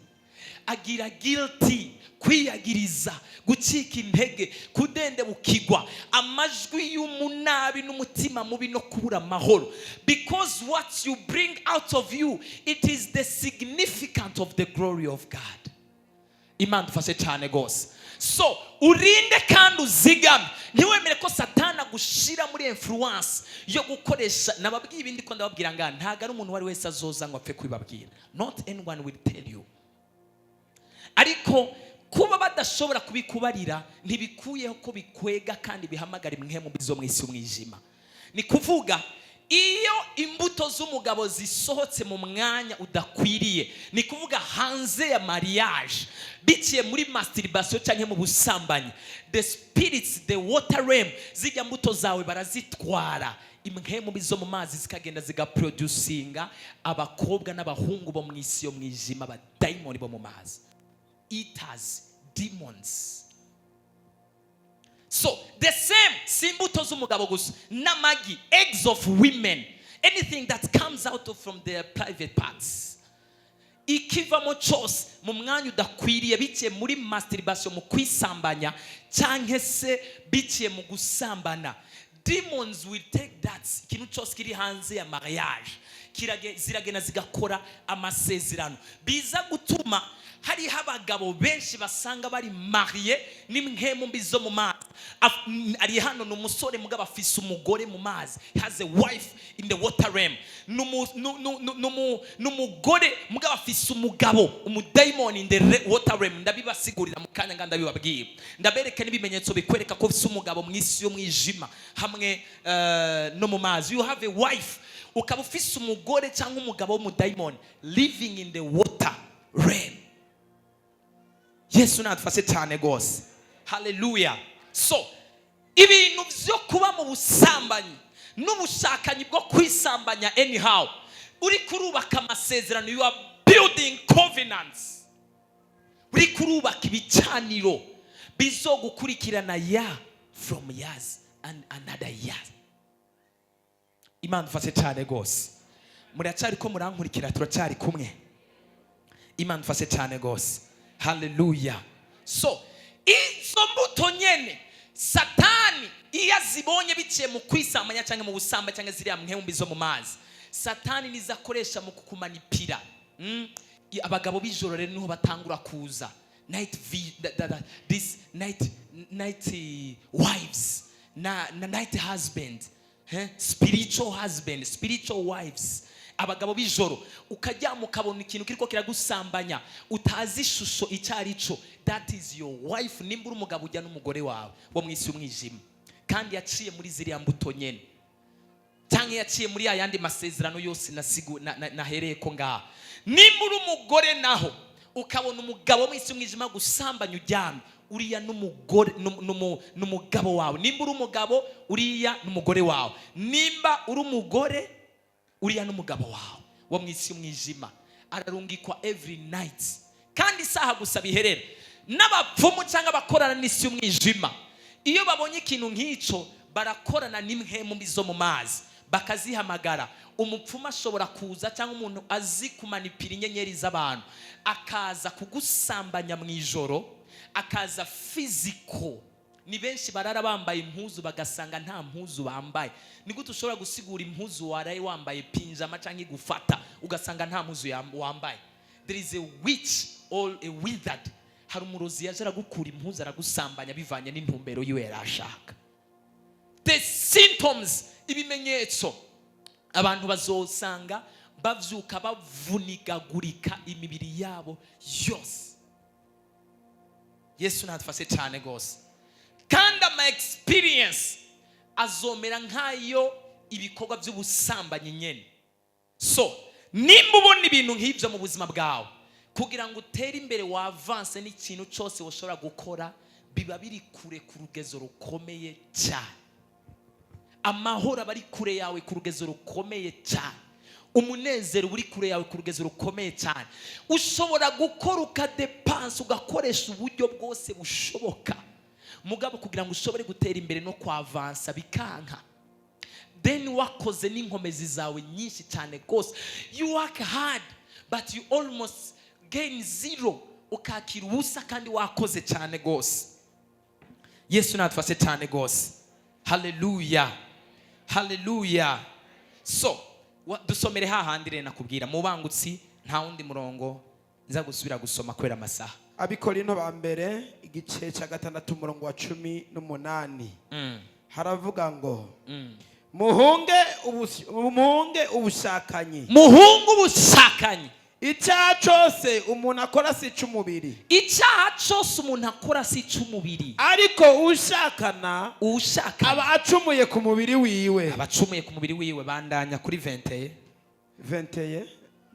agira guilty, kwiyagiriza, gucika intege, kudendebukirwa, amajwi y'umunabi n'umutima mubi no kubura amahoro, because what you bring out of you, it is the significant of the glory of God. Imana dufashe cyane rwose. So urinde kandi uzigame. Ntiwemere ko Satani agushira muri influence yo gukoresha. Nababwiye ibindi ko ndababwira ngaha, ntabwo ari umuntu uwo ari wese azoza ngo apfe kubibabwira. Not anyone will tell you. Ariko kuba badashobora kubikubarira ntibikuyeho ko bikwega kandi bihamagara impwemu mbi zo mu isi y'umwijima. Ni kuvuga, iyo imbuto z'umugabo zisohotse mu mwanya udakwiriye, ni kuvuga hanze ya mariage, biciye muri masturbation cyangwa mu busambanyi, the spirits, the water realm, zijya mbuto zawe barazitwara. Impwemu mbi zo mu mazi zikagenda zigaproducinga abakobwa n'abahungu bo mu isi yo mwijima, abadayimoni bo mu mazi, eaters, demons. So the same, si imbuto z'umugabo gusa, n'amagi, eggs of women, anything that comes out of from their private parts, ikivamo cyose mu mwanya udakwiriye, biciye muri masturbation, mu kwisambanya, cyangwa se biciye mu gusambana, demons will take that. Ikintu cyose kiri hanze ya mariage, ziragenda zigakora amasezerano, biza gutuma hariho abagabo benshi basanga bari marié n'impwemu mbi zo mu mazi. Ari hano ni umusore, mugabo afise umugore mu mazi. He has a wife in the water realm. Ni umugore, mugabo afise umugabo, umudayimoni in the water realm. Ndabibasigurira mu kanya nga ndabibabwira, ndabereka n'ibimenyetso bikwereka ko ufise umugabo mu isi y'umwijima hamwe no mu mazi. You have a wife, ukaba ufise umugore cyangwa umugabo w'umudayimoni living in the water realm. Yesu nadufashe cyane rwose. Haleluya. So ibintu byo kuba mu busambanyi n'ubushakanyi bwo kwisambanya anyhow, uri kurubaka amasezerano, you are building covenants, uri kurubaka ibicaniro bizogukurikirana ya from years and another year. Imana ufashe cyane rwose. Muracyari ko murankurikira? Turacyari kumwe? Imana ufashe cyane rwose. Haleluya. So izo mbuto nyene Satani iyo azibonye biciye mu kwisambanya cyangwa mu busamba cyangwa ziriya mpwemu zo mu mazi, Satani nizo akoresha mu kukumanipira. Abagabo b'ijoro rero niho batangura kuza, night vi, da, da, da, this night wives na night husband, eh? Spiritual husband, spiritual wives. Abagabo b'ijoro, ukaryama ukabona ikintu kiriko kiragusambanya utazi ishusho icyo ari cyo, that is your wife. Nimba uri umugabo, ujya n'umugore wawe wo mu isi y'umwijima, kandi yaciye muri ziriya mbuto nyene cyangwa yaciye muri ya yandi masezerano yose nahereye ko ngaha. Nimba uri umugore naho, ukabona umugabo mu isi y'umwijima gusambanya uryamye, uriya n'umugore n'umugabo wawe. Nimba uri umugabo, uriya n'umugore wawe. Nimba uri umugore, uriya n'umugabo wawe wo mu isi y'umwijima, ararungikwa every night. Kandi isaha gusa biherera n'abapfumu cyangwa abakorana n'isi y'umwijima, iyo babonye ikintu nk'icyo barakorana n'impwemu mbi zo mu mazi, bakazihamagara. Umupfumu ashobora kuza cyangwa umuntu azi kumanipira inyenyeri z'abantu, akaza kugusambanya mu ijoro, akaza physical. Ni benshi barara bambaye impuzu bagasanga nta mpuzu bambaye. Ni gute ushobora gusigura impuzu waraye wambaye, pinjama cyangwa igufata, ugasanga nta mpuzu wambaye? There is a witch or a wizard, hari umurozi yaje aragukura impuzu, aragusambanya bivanye n'intumbero yiwe yari ashaka. The symptoms, ibimenyetso, abantu bazosanga bavyuka bavunigagurika imibiri yabo yose. Yesu nadufashe cyane rwose. Kandi ama experience azomera nk'ayo ibikorwa by'ubusambanyi nyene. So nimba ubona ibintu nk'ibyo mu buzima bwawe, kugira ngo utere imbere, w'avance n'ikintu cyose ushobora gukora, biba biri kure ku rugezo rukomeye cyane. Amahoro aba ari kure yawe ku rugezo rukomeye cyane. Umunezero uri kure yawe ku rugezo rukomeye cyane. Ushobora gukora, ukadepansa, ugakoresha uburyo bwose bushoboka, mugabo kugira ngo ushobore gutera imbere no kwavansa bikanka. Then wakoze n'inkomezi zawe nyinshi cyane rwose, you work hard but you almost gain zero, ukakira ubusa kandi wakoze cyane rwose. Yesu natufashe cyane rwose. Haleluya, haleluya. So dusomere hahandi rero nakubwira mu bangutsi. Nta wundi murongo nza gusubira gusoma kubera amasaha. Abikorinto ba mbere, igice cya 6, umurongo wa 18, haravuga ngo: "Muhunge ubushakanyi." Muhunge ubushakanyi. "Icyaha cyose umuntu akora si icy'umubiri." Icyaha cyose umuntu akora si icy'umubiri. "Ariko ushakana ushaka aba acumuye ku mubiri wiwe." Abacumuye ku mubiri wiwe. Bandanya kuri 21. 21,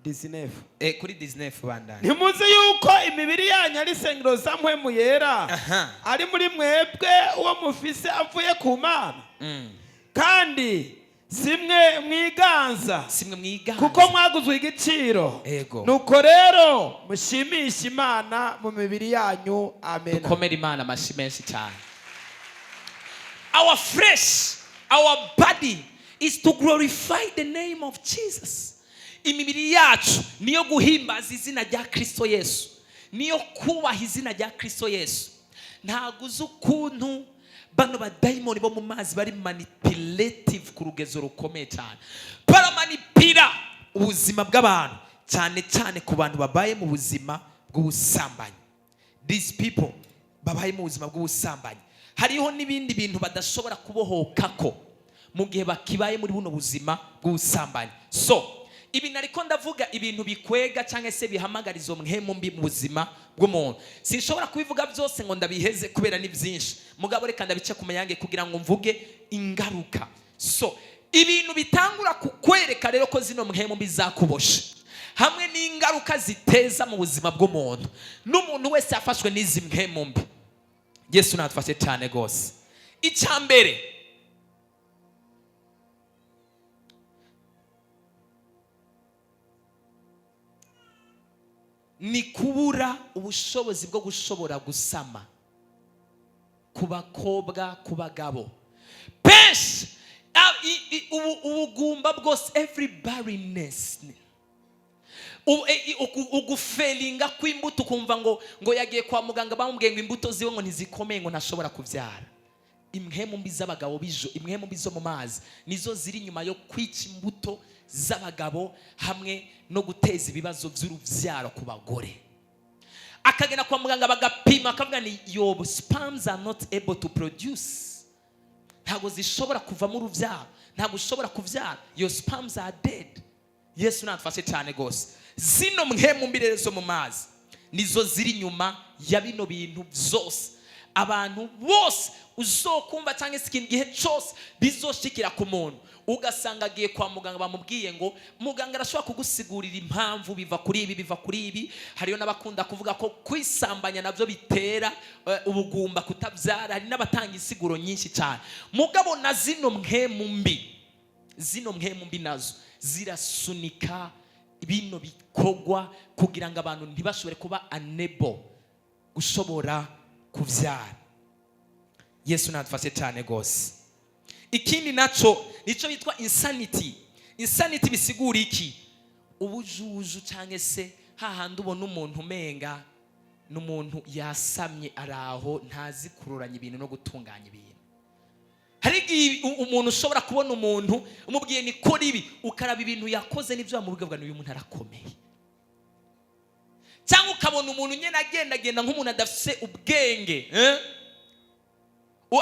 19. Kuri 19, bandanya. "Ntimuzi yuko imibiri yanyu ari isengero za Mpwemu Yera ari muri mwebwe, uwo mufise avuye ku Mana? Kandi simwe mwiganza, Simwe mwiganza, kuko mwaguzwe igiciro. Nuko rero mushimishe Imana mu mibiri yanyu." Amen. Dukomere Imana amashyi menshi cyane. Our flesh, our body is to glorify the name of Jesus. Imibiri yacu niyo guhimbaza izina rya Kristo Yesu, niyo kubaha izina rya Kristo Yesu. Ntabwo uzi ukuntu bano badayimoni bo mu mazi bari manipulative ku rugezo rukomeye cyane. Baramanipira ubuzima bw'abantu, cyane cyane ku bantu babaye mu buzima bw'ubusambanyi. These people babaye mu buzima bw'ubusambanyi Hariho n'ibindi bintu badashobora kubohokako mu gihe bakibaye muri buno buzima bw'ubusambanyi. So ibi nariko ndavuga, ibintu bikwega cyangwa se bihamagara izo mpwemu mbi mu buzima bw'umuntu, sinshobora kubivuga byose ngo ndabiheze kubera ni byinshi. Mugabo reka ndabice ku mayange kugira ngo mvuge ingaruka. So ibintu bitangura kukwereka rero ko zino mpwemu mbi zakuboshe, hamwe n'ingaruka ziteza mu buzima bw'umuntu n'umuntu wese yafashwe n'izi mpwemu mbi. Yesu natufashe cyane rwose. Icya mbere, ni kubura ubushobozi bwo gushobora gusama ku bakobwa, ku bagabo benshi. Ubugumba bwose, every barrenness, ugufailinga kw'imbuto, ukumva ngo yagiye kwa muganga, bamubwiye ngo imbuto ziwe ngo ntizikomeye, ngo ntashobora kubyara. Impwemu mbi z'abagabo bijo, impwemu mbi zo mu mazi nizo ziri inyuma yo kwica imbuto z'abagabo hamwe no guteza ibibazo by'urubyaro ku bagore. Akagenda kwa muganga bagapima, akavuga ni "Your sperms are not able to produce", ntabwo zishobora kuvamo urubyaro, ntabwo ushobora kubyara, your sperms are dead. Yesu natufashe cyane rwose. Zino mpwemu mbi rero zo mu mazi nizo ziri inyuma ya bino bintu byose. Abantu bose uzokumva cyangwa se ikintu, gihe cyose bizoshikira ku muntu, ugasanga agiye kwa muganga, bamubwiye ngo, muganga arashobora kugusigurira impamvu, biva kuri ibi, biva kuri ibi. Hariyo n'abakunda kuvuga ko kwisambanya nabyo bitera ubugumba, kutabyara. Hari n'abatanga insiguro nyinshi cyane. Mugabo na zino mpwemu mbi, zino mpwemu mbi nazo zirasunika bino bikorwa kugira ngo abantu ntibashobore kuba unable gushobora kubyara. Yesu nadufashe cyane rwose. Ikindi naco nicyo bitwa insanity. Insanity bisigura iki? Ubujuju, cyangwa se hahandi ubona umuntu umenga n'umuntu yasamye, araho ntazi kururanya ibintu no gutunganya ibintu. Hari igihe umuntu ushobora kubona umuntu umubwiye ni kora ibi, ukaraba ibintu yakoze n'ibyo wamubwiye, ukavuga uyu muntu arakomeye. Cyangwa ukabona umuntu nyine agendagenda nk'umuntu adafite ubwenge, eh?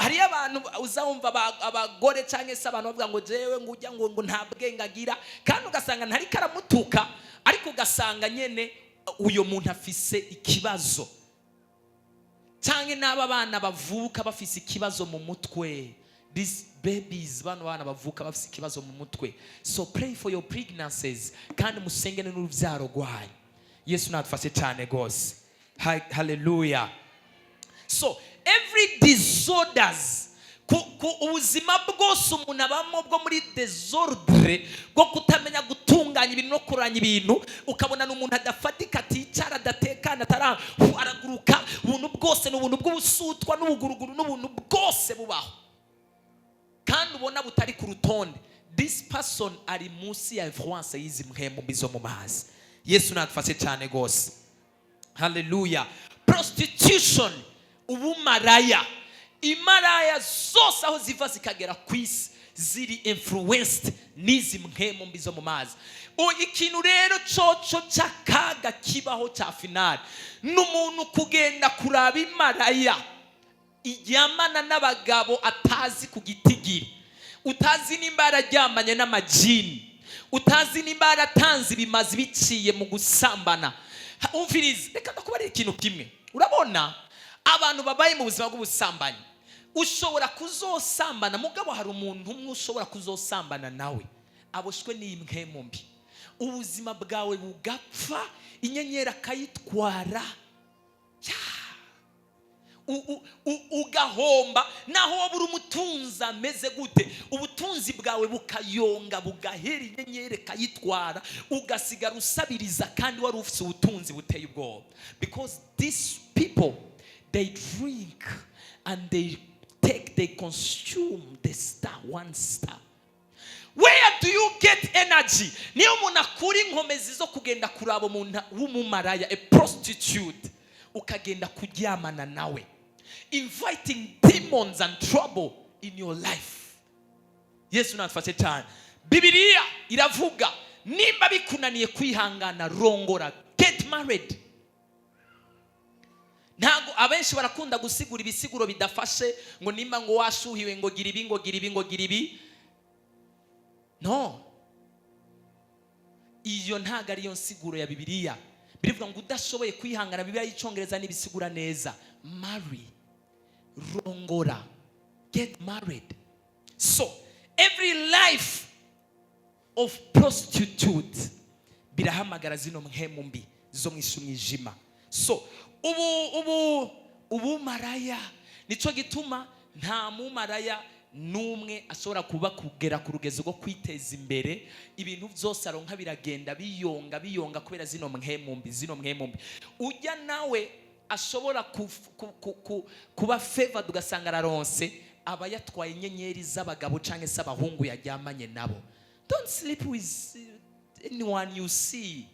Hariyo abantu uzumva abagore cyangwa se abantu bavuga ngo jewe ngo ujya ngo nta bwenge agira, kandi ugasanga ntariko aramutuka, ariko ugasanga nyine uyo muntu afise ikibazo. Cyangwa n'aba bana bavuka bafise ikibazo mu mutwe, these babies, bano bana bavuka bafise ikibazo mu mutwe. So pray for your pregnancies, kandi musengene n'urubyaro rwanyu. Yesu natufashe cyane rwose. Hallelujah. So every disorders, ku ubuzima bwose umuntu abamo bwo muri désordre, bwo kutamenya gutunganya ibintu no kuranya ibintu, ukabona ni umuntu adafatika, aticara, adatekana, atara araguruka. Ubuntu bwose ni ubuntu bw'ubusutwa n'ubuguruguru n'ubuntu bwose bubaho kandi ubona butari ku rutonde. This person ari munsi ya influence y'izi mpwemu mbi zo mu mazi. Yesu natufashe cyane rwose. Haleluya. Prostitution, ubumaraya. Imaraya zose aho ziva zikagera ku isi ziri influenced n'izi mpwemu mbi zo mu mazi. Ikintu rero coco cy'akaga kibaho cya finale ni umuntu kugenda kuraba imaraya iryamana n'abagabo atazi ku gitigiri, utazi nimba yararyamanye n'amajini, utazi nimba yaratanze ibimazi biciye mu gusambana. Umvirize, reka ndakubarira ikintu kimwe. Urabona abantu babaye mu buzima bw'ubusambanyi, ushobora kuzosambana, mugabo hari umuntu umwe ushobora kuzosambana nawe aboshwe n'impwemu mbi, ubuzima bwawe bugapfa, inyenyeri akayitwara. Ya! Ugahomba naho waba uri umutunzi ameze gute, ubutunzi bwawe bukayonga, bugahera, inyenyeri ikayitwara, ugasigara usabiriza kandi wari ufite ubutunzi buteye ubwoba, because these people, they drink and they take, they consume the star, one star. Where do you get energy? Niyo umuntu akura inkomezi zo kugenda kuraba umuntu w'umumaraya, a prostitute, ukagenda kuryamana nawe, inviting demons and trouble in your life. Yesu natufashe cyane. Bibiliya iravuga, nimba bikunaniye kwihangana, rongora, get married. Ntabwo abenshi barakunda gusigura ibisiguro bidafashe, ngo nimba ngo washuhiwe, ngo gira ibi, ngo gira ibi, ngo gira ibi. No, iyo ntabwo ariyo nsiguro ya Bibiliya. Birivuga ngo udashoboye kwihangana, Bibiliya y'Icyongereza ntibisigura neza, marry, rongora, get married. So every life of prostitute birahamagara zino mpwemu mbi zo mu isi umwijima. So ubu ubumaraya, nicyo gituma nta mumaraya n'umwe ashobora kuba kugera ku rugezo rwo kwiteza imbere. Ibintu byose aronka biragenda biyonga biyonga kubera zino mpwemu mbi, zino mpwemu mbi. Ujya nawe ashobora kuba favored, ugasanga araronse, aba yatwaye inyenyeri z'abagabo cyangwa se abahungu yaryamanye nabo. Don't sleep with anyone you see.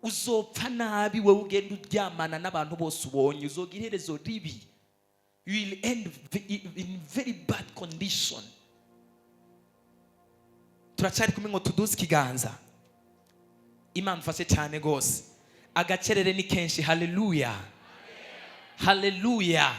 Uzopfa nabi wowe ugenda uryamana n'abantu bose ubonye, uzogira iherezo ribi. You will end in very bad condition. Turacyari kumwe? Ngo tuduze ikiganza. Imana ufashe cyane rwose. Agacerere ni kenshi. Haleluya, haleluya!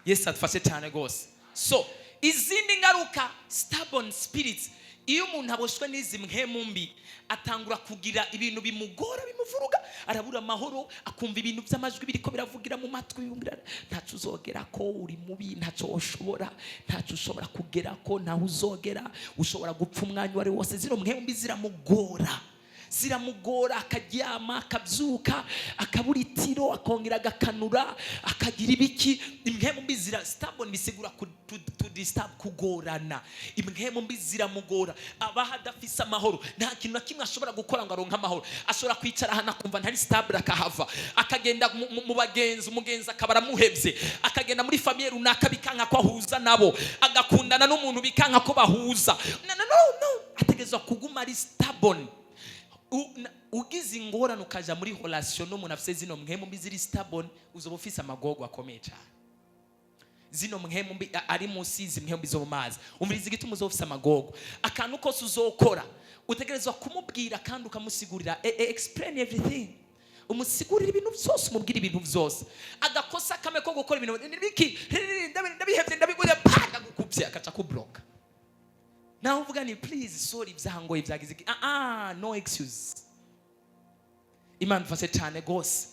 Yesu adufashe cyane rwose. So izindi ngaruka, stubborn spirits. Iyo umuntu aboshwe n'izi mpwemu mbi, atangura kugira ibintu bimugora, bimuvuruga, arabura amahoro, akumva ibintu by'amajwi biriko biravugira mu matwi, yumvira ntacyo uzogera, ko uri mubi, ntacyo ushobora, ntacyo ushobora kugera, ko ntaho uzogera, ushobora gupfa umwanya uwo ari wo wose. Zino mpwemu mbi ziramugora, ziramugora, akaryama akabyuka akabura itiro, akongera agakanura, akagira ibiki. Impwemu mbi zira stubborn, bisigura to disturb, kugorana. Impwemu mbi ziramugora, abaho adafise amahoro, nta kintu na kimwe ashobora gukora ngo aronke amahoro. Ashobora kwicara ahantu akumva ntari stable, akahava akagenda mu bagenzi, umugenzi akaba aramuhevye, akagenda muri famille runaka bikanka ko ahuza nabo, agakundana n'umuntu bikanka ko bahuza. No, no, no, no. Ategerezwa kuguma ari stubborn. Ugize ingorane ukaja muri relation n'umuntu afise zino mpwemu mbi ziri stubborn, uzoba ufise amagogo akomeye cyane. Zino mpwemu mbi ari munsi y'izi mpwemu mbi zo mu mazi, umviriza igituma uzoba ufise amagogo. Akantu kose uzokora utegerezwa kumubwira kandi ukamusigurira, explain everything, umusigurira ibintu byose, umubwira ibintu byose. Agakosa kamwe ko gukora ibintu biki, ndabihevye, ndabiguze, pa, ndagukubye, akaca kubloka. Nawe uvuga ni please, sorry, byangoye, byagize iki. Ah ah, no excuse. Imana ifashe cyane rwose.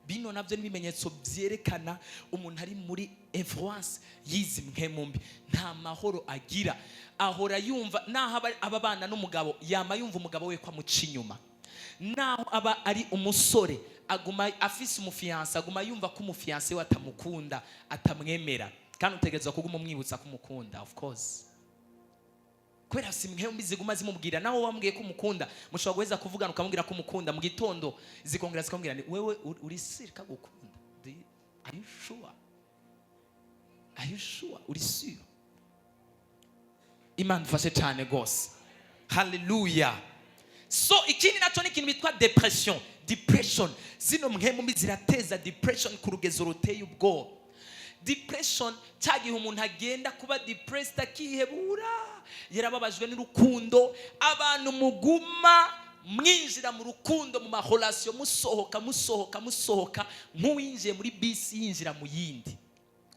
Bino nabyo ni ibimenyetso byerekana umuntu ari muri influence y'izi mpwemu mbi. Nta mahoro agira, ahora yumva naho aba abana n'umugabo, yama yumva umugabo we ko amuca inyuma. Naho aba ari umusore, aguma afise umufiancé, aguma yumva ko umufiancé we atamukunda, atamwemera, kandi utegerezwa kuguma umwibutsa ko umukunda, of course, kubera si mpwemu mbi ziguma zimubwira. Nawe wambwiye ko umukunda, mushobora guheza kuvugana ukamubwira ko umukunda, mu gitondo zikongera zikamubwira ni wewe uri sûr ko agukunda? Are you sure? Are you sure? Uri sûr? Imana ifashe cyane rwose. Haleluya! So ikindi nacyo ni ikintu bitwa depression. Depression, zino mpwemu mbi zirateza depression ku rugezo ruteye ubwoba. Depression, cya gihe umuntu agenda kuba depressed, akihebura, yarababajwe n'urukundo. Abantu muguma mwinjira mu rukundo, mu marelations, musohoka, musohoka, musohoka, nk'uwinjiye muri bisi yinjira mu yindi,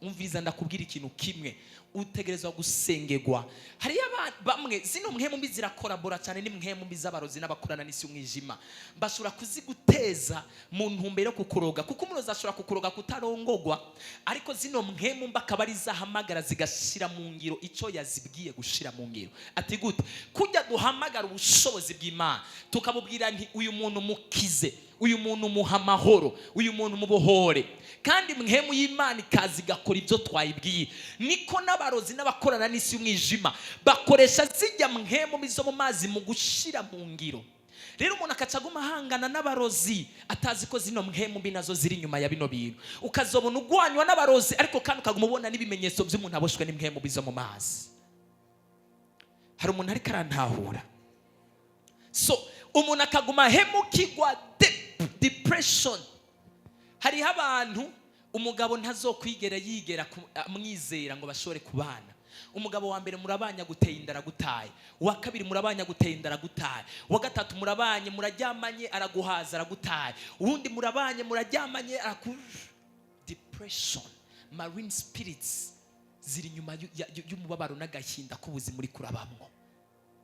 umviriza ndakubwira ikintu kimwe: utegerezwa gusengerwa. Hariyo bamwe, zino mpwemu mbi zirakorabora cyane n'impwemu mbi z'abarozi n'abakorana n'isi y'umwijima. Bashobora kuziguteza mu ntumbero yo kukuroga, kuko umurozi ashobora kukuroga kutarongogwa, ariko zino mpwemu mbi akaba ari zahamagara zigashyira mu ngiro icyo yazibwiye gushira mu ngiro. Ati gute? Kujya duhamagara ubushobozi bw'Imana, tukabubwira nti uyu muntu mukize, uyu muntu muha amahoro, uyu muntu mubohore, kandi mpwemu y'Imana ikaza igakora ibyo twayibwiye, niko n'abarozi n'abakorana n'isi y'umwijima bakoresha zijya mpwemu zo mu mazi mu gushyira mu ngiro. Rero umuntu akaca aguma ahangana n'abarozi, atazi ko zino mpwemu mbi nazo ziri inyuma ya bino bintu. Ukazobona ugwanywa n'abarozi, ariko kandi ukaguma ubona n'ibimenyetso by'umuntu aboshwe n'impwemu mbi zo mu mazi. Hari umuntu ariko arantahura? So umuntu akaguma ahemukirwa, depression. Hariho abantu umugabo ntazokwigera yigera amwizera ngo bashobore kubana. Umugabo wa mbere murabanya, guteye inda, aragutaye. Uwa kabiri murabanya, guteye inda, aragutaye. Uwa gatatu murabanye, muraryamanye, araguhaza, aragutaye. Uwundi murabanye, muraryamanye, araku depression. Marine spirits ziri inyuma y'umubabaro n'agahinda k'ubuzima uri kurabamwo.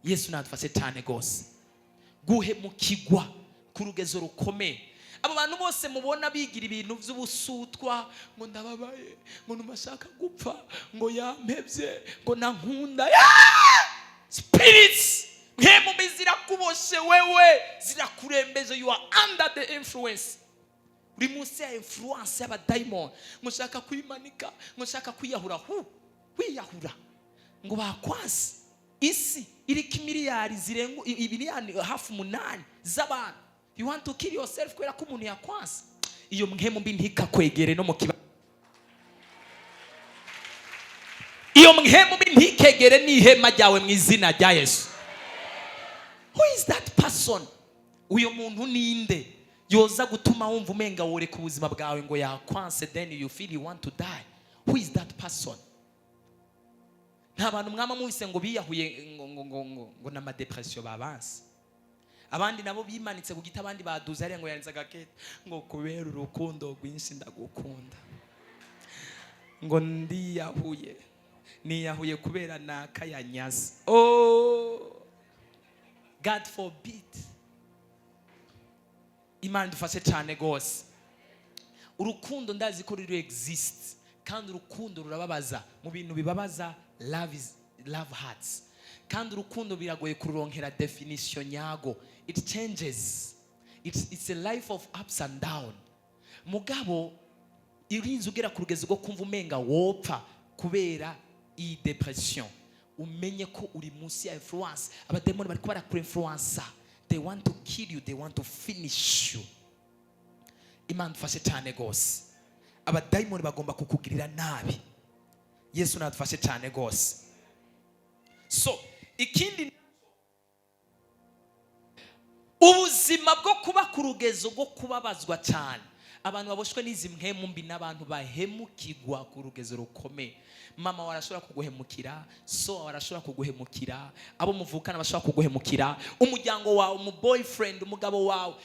Yesu nadufashe cyane rwose. Guhemukigwa ku rugezo rukomeye. Abo bantu bose mubona bigira ibintu by'ubusutwa, ngo ndababaye, ngo numashaka gupfa, ngo yampebye, ngo nankunda. Spirits, mpemu mbi zirakuboshe wewe, zirakurembeje. You are under the influence, uri munsi ya influence y'abadayimoni. Ngo ushaka kwimanika, ngo ushaka kwiyahura, hu wiyahura ngo bakwanse. Isi iriko imiliyari zirenga ibiriyani hafi 8 z'abantu, you want to kill yourself kubera ko umuntu yakwanse? Iyo mpemu mbi ntikakwegere no mu kiba. Iyo mpemu mbi ntikegere n'ihema ryawe mu izina rya Yesu. Who is that person? Uyo muntu ninde yoza gutuma wumva umenga woreka ubuzima bwawe ngo yakwanse, then you feel you want to die? Who is that person? Nta bantu mwama mubise ngo biyahuye ngo n'ama depression babanse, abandi nabo bimanitse ku giti, abandi baduze hariya ngo yanditse agakete ngo kubera urukundo rwinshi ndagukunda, ngo ndiyahuye, niyahuye kubera naka yanyaze. Oh, God forbid. Imana idufashe cyane rwose. Urukundo ndazi ko ruri exist, kandi urukundo rurababaza. Mu bintu bibabaza, love is love hurts. Kandi urukundo biragoye kururonkera definition nyago. It changes, it's a life of ups and down. Mugabo irinze ugera ku rugezo rwo kumva umenga wopfa kubera iyi depression, umenye ko uri munsi ya influence. Abademoni bariko baraku-influensa. They want to kill you, they want to finish you. Imana idufashe cyane rwose. Abadayimoni bagomba kukugirira nabi. Yesu nadufashe cyane rwose. So ikindi, ubuzima bwo kuba ku rugezo rwo kubabazwa cyane. Abantu baboshwe n'izi mpemu mbi n'abantu bahemukirwa ku rugezo rukomeye. Mama wawe arashobora kuguhemukira, so wawe arashobora kuguhemukira, abo muvukana bashobora kuguhemukira, umuryango wawe, umu boyfriend, umugabo wawe.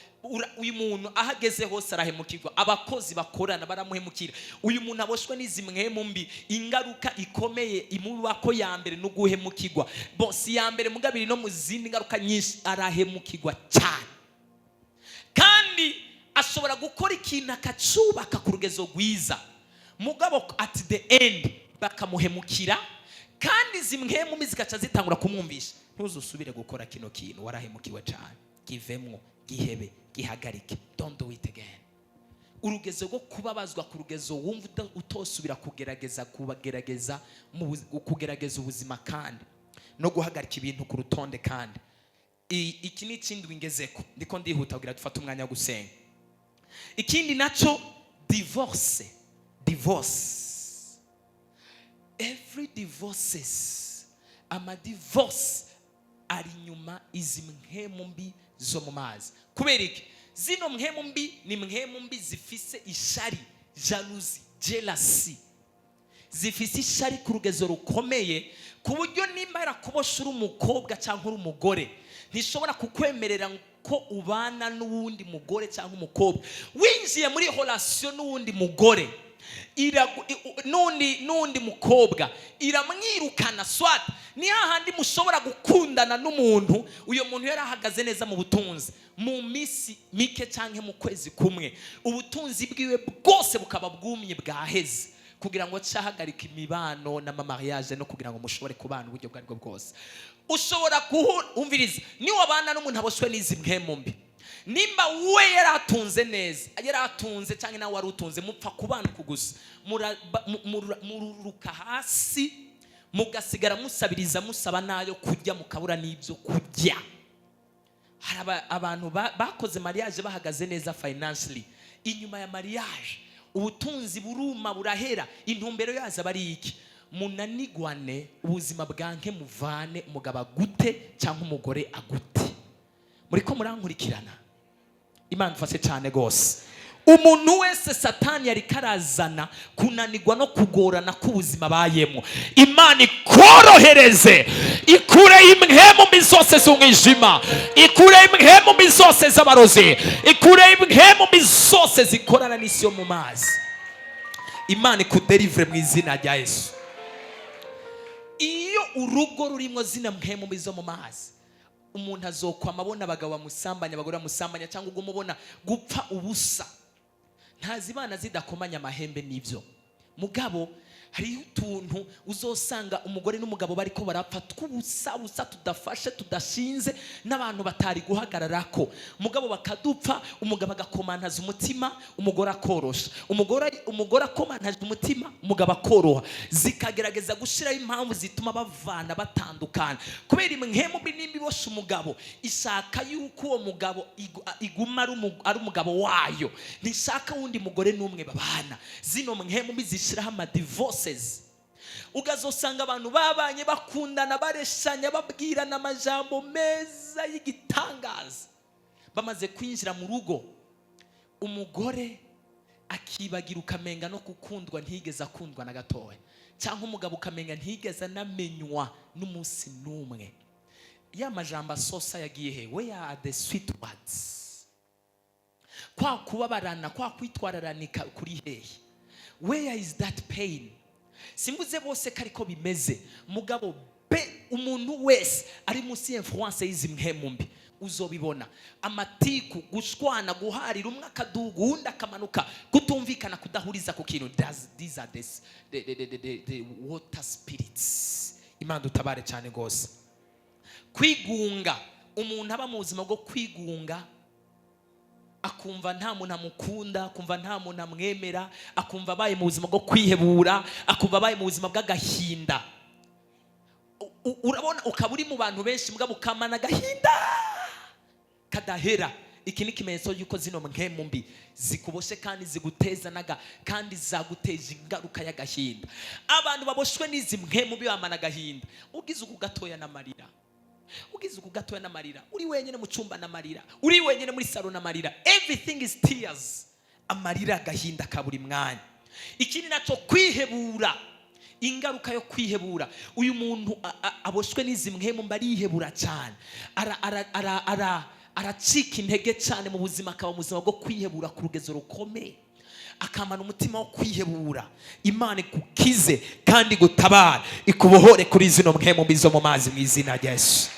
Uyu muntu aho ageze hose arahemukirwa. Abakozi bakorana baramuhemukira. Uyu muntu aboshwe n'izi mpemu mbi, ingaruka ikomeye imubako ya mbere ni uguhemukirwa. Bon, si ya mbere, mugabiri no mu zindi ngaruka nyinshi, arahemukirwa cyane. Kandi ashobora gukora ikintu akacubaka ku rugezo rwiza, mugabo at the end bakamuhemukira. Kandi izi mpemu mbi zigaca zitangura kumwumvisha: ntuzusubire gukora kino kintu, warahemukiwe cyane, givemwo, gihebe, gihagarike, don't do it again. Urugezo rwo kubabazwa ku rugezo wumva utosubira kugerageza, kubagerageza kugerageza ubuzima, kandi no guhagarika ibintu ku rutonde. Kandi iki ni ikindi wingezeko, ndiko ndihuta kugira dufate umwanya wo gusenga. Ikindi nacyo, divorce. Divorce, every divorces, ama divorce ari inyuma izi mpemu mbi zo mu mazi. Kubera iki? Zino mpemu mbi ni mpemu mbi zifise ishari, jalousie, jealousy. Zifise ishari ku rugezo rukomeye, ku buryo nimba yarakuboshe uri umukobwa cyangwa uri umugore, ntishobora kukwemerera ko ubana n'uwundi mugore cyangwa umukobwa. Winjiye muri relation n'uwundi mugore, n'undi mukobwa, iramwirukana. Soit ni hahandi mushobora gukundana n'umuntu, uyo muntu yari ahagaze neza mu butunzi, mu minsi mike cyangwa mu kwezi kumwe ubutunzi bwiwe bwose bukaba bwumye, bwaheze, kugira ngo cyahagarike imibano n'ama mariage, no kugira ngo mushobore kubana uburyo ubwo aribwo bwose. Ushobora kuhumviriza, niwabana n'umuntu aboshwe n'izi mpemu mbi, nimba we yari atunze neza, yari atunze cyangwa nawe wari utunze, mupfa kubana uku gusa, mururuka hasi, mugasigara musabiriza, musaba n'ayo kurya, mukabura n'ibyo kurya. Hari abantu bakoze mariage bahagaze neza financially, inyuma ya mariage ubutunzi buruma, burahera. Intumbero yazo aba ari iki? Munanigwane, ubuzima bwanke, muvane, umugabo agute cyangwa umugore agute. Muri ko murankurikirana? Imana ifashe cyane rwose. Umuntu wese Satani yari karazana kunanirwa no kugorana k'ubuzima abayemo, Imana ikorohereze, ikure impwemu mbi zose z'umwijima, ikure impwemu mbi zose z'abarozi, ikure impwemu mbi zose zikorana n'isi yo mu mazi. Imana ikudélivre mu izina rya Yesu. Iyo urugo rurimo zina mpwemu mbi zo mu mazi, umuntu azokwama abona abagabo bamusambanya, abagore bamusambanya, cyangwa uguma ubona gupfa ubusa. Ntazibana zidakomanya amahembe n'ibyo, mugabo hariho utuntu uzosanga umugore n'umugabo bariko barapfa tw'ubusa busa, tudafashe, tudashinze, n'abantu batari guhagararako, mugabo bakadupfa. Umugabo agakomantaza umutima, umugore akorosha, umugore akomantaje umutima, umugabo akoroha. Zikagerageza gushiraho impamvu zituma bavana, batandukana, kubera impwemu mbi nimba iboshe umugabo, ishaka yuko uwo mugabo iguma ari umugabo wayo, ntishaka wundi mugore n'umwe babana. Zino mpwemu mbi zishiraho amadivorces. Ukazosanga abantu babanye, bakundana, bareshanya, babwirana amajambo meza y'igitangaza, bamaze kwinjira mu rugo, umugore akibagira, ukamenga no gukundwa ntigeze akundwa na gatoya, cyangwa umugabo ukamenga ntigeze anamenywa n'umunsi n'umwe. Ya majambo asosa yagiye he? Where are the sweet words? Kwa kubabarana, kwa kwitwararanika kuri hehe? Where is that pain? Simvuze bose ko ariko bimeze, mugabo be umuntu wese ari munsi y'influence y'izi mpwemu mbi uzobibona: amatiku, gushwana, guharira, umwe akaduga, uwundi akamanuka, kutumvikana, kudahuriza ku kintu. These are the water spirits. Imana dutabare cyane rwose. Kwigunga, umuntu aba mu buzima bwo kwigunga, akumva nta muntu amukunda, akumva nta muntu amwemera, akumva abaye mu buzima bwo kwihebura, akumva abaye mu buzima bw'agahinda. Urabona ukaba uri mu bantu benshi, mbwa ukamana agahinda kadahera. Iki ni ikimenyetso y'uko zino mpwemu mbi zikuboshe kandi ziguteza naga kandi zaguteje ingaruka y'agahinda. Abantu baboshwe n'izi mpwemu mbi bamana agahinda. Ugize uku gatoya n'amarira, ugize uku gatoya n'amarira, uri wenyine mu cyumba n'amarira, uri wenyine muri salo n'amarira, everything is tears, amarira, agahinda ka buri mwanya. Ikindi nacyo, kwihebura. Ingaruka yo kwihebura, uyu muntu aboshwe n'izi mpwemu mba arihebura cyane, aracika intege cyane mu buzima, akaba mu buzima bwo kwihebura ku rugezo rukomeye, akamana umutima wo kwihebura. Imana igukize kandi igutabare, ikubohore kuri zino mpwemu mbi zo mu mazi mu izina rya Yesu.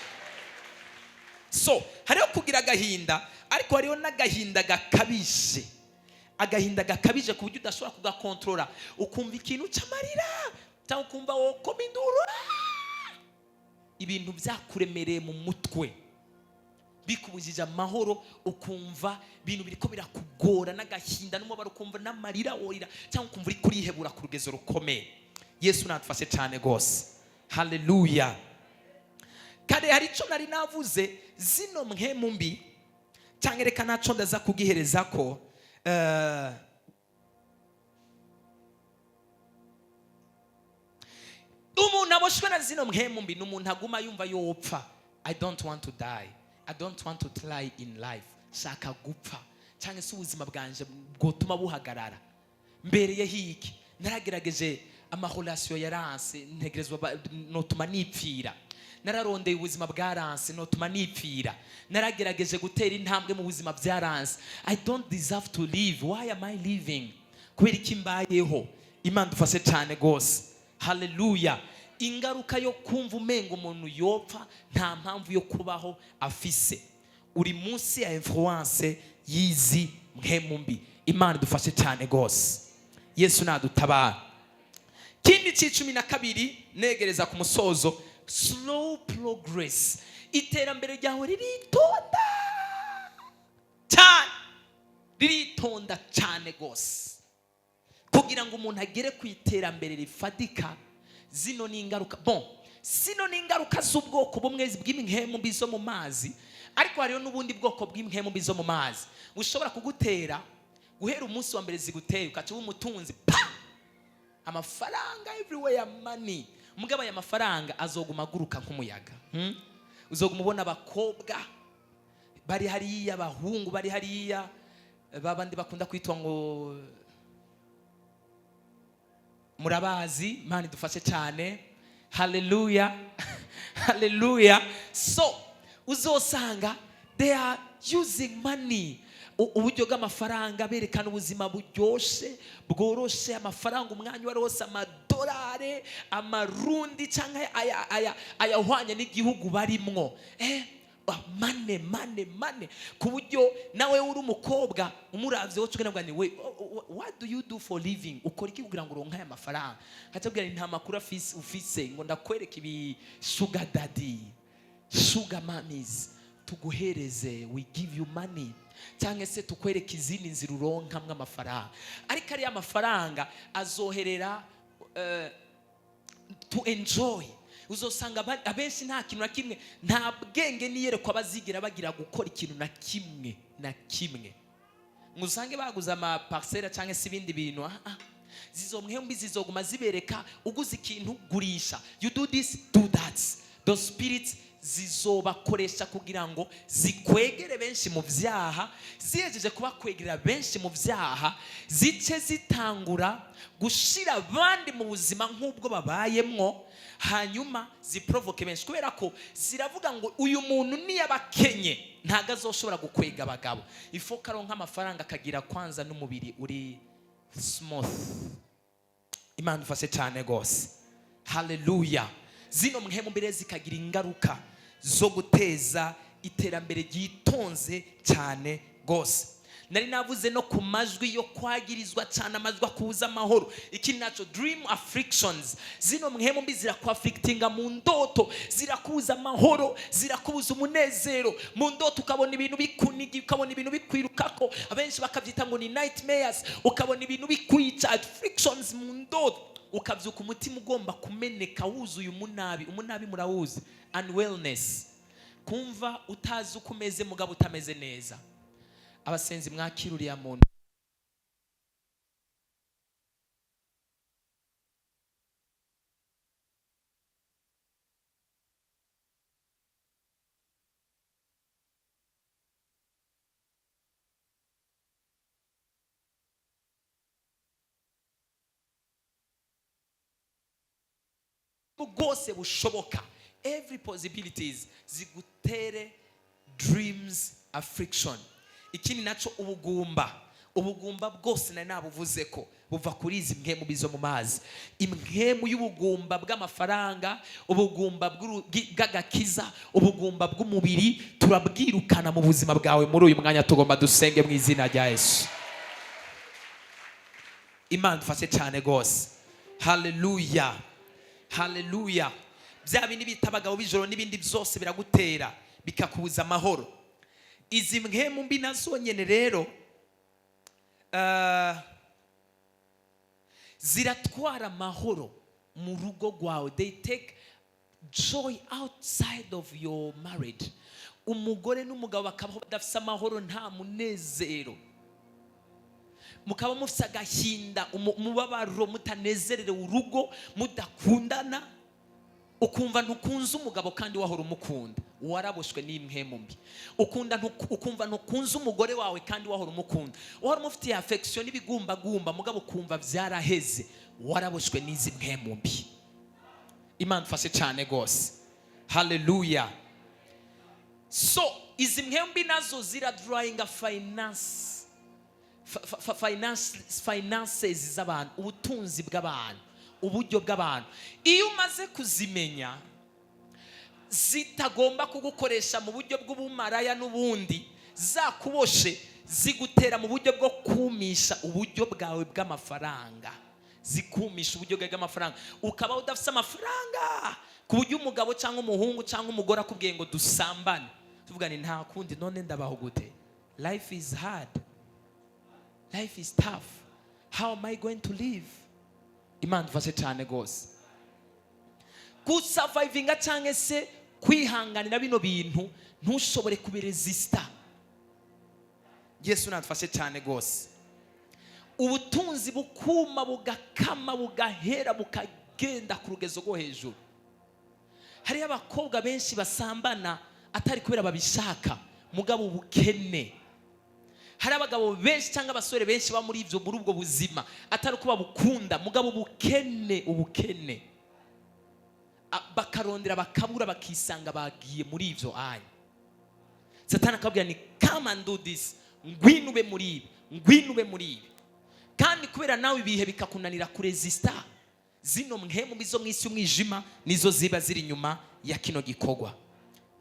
So hariho kugira agahinda, ariko hariho n'agahinda gakabije, agahinda gakabije ku buryo udashobora kugakontorora, ukumva ikintu cy'amarira cyangwa ukumva wokoma induru. Ah! Ibintu byakuremereye mu mutwe, bikubujije amahoro, ukumva ibintu biriko birakugora, n'agahinda n'umubabaro, ukumva n'amarira worira, cyangwa ukumva uri kurihebura ku rugezo rukomeye. Yesu natufashe cyane rwose. Haleluya. Kare hari icyo nari navuze, zino mpwemu mbi, cyangwa reka naco ndaza kugihereza ko umuntu aboshwe na zino mpwemu mbi ni umuntu aguma yumva yopfa. "I don't want to die, I don't want to try in life." Shaka gupfa, cyangwa se ubuzima bwanje bwotuma buhagarara, mbereyeho iki? Naragerageje, amarelations yaranse, ntegerezwa notuma nipfira. Nararondeye, ubuzima bwaranse, notuma nipfira. Naragerageje gutera intambwe mu buzima, byaranse. I don't deserve to live. Why am I living? Kubera iki mbayeho? Imana dufashe cyane rwose. Haleluya. Ingaruka yo kumva umenga umuntu yopfa, nta mpamvu yo kubaho afise, uri munsi ya influence y'izi mpwemu mbi. Imana idufashe cyane rwose. Yesu nadutabara. Kindi cy'icumi na kabiri, negereza ku musozo: slow progress. Iterambere ryawe riritonda cyane, riritonda cyane rwose. Kugira ngo umuntu agere ku iterambere rifatika, zino ni ingaruka. Bon, zino ni ingaruka z'ubwoko bumwe bw'impwemu mbi zo mu mazi, ariko hariho n'ubundi bwoko bw'impwemu mbi zo mu mazi bushobora kugutera guhera umunsi wa mbere ziguteye ukaca uba umutunzi pa, amafaranga everywhere, money. Mugabo aya mafaranga azoguma aguruka nk'umuyaga, Uzoguma ubona abakobwa bari hariya, abahungu bari hariya. Babandi bakunda kwitwa ngo murabazi. Imana idufashe cyane. Haleluya, haleluya. So uzosanga they are using money, uburyo bw'amafaranga, berekana ubuzima buryoshe, bworoshe, amafaranga umwanya uwo ari wose, amadolari, amarundi cyangwa ayahwanye n'igihugu barimwo. Money, money, money, ku buryo nawe uri umukobwa umuravye wowe ugenda ni we, "What do you do for living? Ukora iki kugira ngo uronke aya mafaranga?" Nkacabwira nti nta makuru ufise, ngo ndakwereka ibi sugar daddy, sugar mummies, tuguhereze, we give you money, cyangwa se tukwereka izindi nzira uronkamwo amafaranga. Ariko ariya mafaranga azoherera to enjoy. Uzosanga abenshi nta kintu na kimwe, nta bwenge n'iyerekwa bazigera bagira gukora ikintu na kimwe na kimwe, ngo usange baguze amaparcelle cyangwa se ibindi bintu. Zizo mpwemu zizoguma zibereka uguze ikintu, gurisha, you do this, do that. Those spirits zizobakoresha kugira ngo zikwegere benshi mu byaha. Zihejeje kubakwegera benshi mu byaha, zice zitangura gushira abandi mu buzima nk'ubwo babayemwo, hanyuma ziprovoke benshi, kubera ko ziravuga ngo uyu muntu niyaba akenye ntabwo azoshobora gukwega abagabo, ifoka aronka amafaranga, akagira kwanza n'umubiri uri smooth. Imana ufashe cyane rwose. Haleluya. Zino mpwemu mbere zikagira ingaruka zo guteza iterambere ryitonze cyane rwose. Nari navuze no ku majwi yo kwagirizwa cyane, amajwi akuza amahoro. Ikindi naco, dream afflictions. Zino mpwemu mbi zirakwafflictinga mu ndoto, zirakubuza amahoro, zirakubuza umunezero. Mu ndoto ukabona ibintu bikuniga, ukabona ibintu bikwirukako, abenshi bakabyita ngo ni nightmares, ukabona ibintu bikwica, afflictions mu ndoto, ukabyuka umutima ugomba kumeneka, wuzuye umunabi. Umunabi murawuzi, unwellness, kumva utazi uko umeze mugabo utameze neza. Abasenzi, mwakira uriya muntu. Bwose bushoboka, every possibilities, zigutere dreams affliction. Ikindi naco, ubugumba. Ubugumba bwose nari nabuvuze ko buva kuri izi mpwemu bizo mu mazi. Impwemu y'ubugumba bw'amafaranga, ubugumba bw'agakiza, ubugumba bw'umubiri, turabwirukana mu buzima bwawe muri uyu mwanya. Tugomba dusenge mu izina rya Yesu. Imana dufashe cyane rwose. Haleluya, haleluya. Bya bindi bita abagabo b'ijoro n'ibindi byose biragutera, bikakubuza amahoro. Izi mpwemu mbi nazo nyene rero ziratwara amahoro mu rugo rwawe. They take joy outside of your marriage. Umugore n'umugabo bakabaho badafise amahoro, nta munezero, mukaba mufise agahinda, umubabaro, mutanezerewe urugo, mudakundana, ukumva ntukunze umugabo kandi wahora umukunda, waraboshwe n'impwemu mbi. Ukumva ntukunze umugore wawe kandi wahora umukunda, wahora umufitiye affection n'ibigumbagumba, mugabo ukumva byaraheze, waraboshwe n'izi mpwemu mbi. Imana ifashe cyane rwose. Haleluya. So izi mpwemu mbi nazo ziradryinga finance, finances z'abantu, ubutunzi bw'abantu, uburyo bw'abantu. Iyo umaze kuzimenya, zitagomba kugukoresha mu buryo bw'ubumaraya n'ubundi, zakuboshe, zigutera mu buryo bwo kumisha uburyo bwawe bw'amafaranga. Zikumisha uburyo bwawe bw'amafaranga, ukaba udafite amafaranga, ku buryo umugabo cyangwa umuhungu cyangwa umugore akubwiye ngo dusambane, tuvuga ni nta kundi, none ndabaho gute? Life is hard, life is tough, how am I going to live? Imana ifashe cyane rwose. Gusurvivinga cyangwa se kwihanganira bino bintu, ntushobore kubiresista. Yesu nadufashe cyane rwose. Ubutunzi bukuma, bugakama, bugahera, bukagenda ku rugezo rwo hejuru. Hariyo abakobwa benshi basambana atari kubera babishaka, mugabo ubukene. Hari abagabo benshi cyangwa abasore benshi baba muri ibyo, muri ubwo buzima, atari uko babukunda, mugabo ubukene, ubukene, bakarondera bakabura, bakisanga bagiye muri ibyo. Anya Satani akabwira ni: "Come and do this, ngwino ube muri ibi, ngwino ube muri ibi." Kandi kubera nawe ibihe bikakunanira kuresista, zino mpwemu mbi zo mu isi y'umwijima nizo ziba ziri inyuma ya kino gikorwa.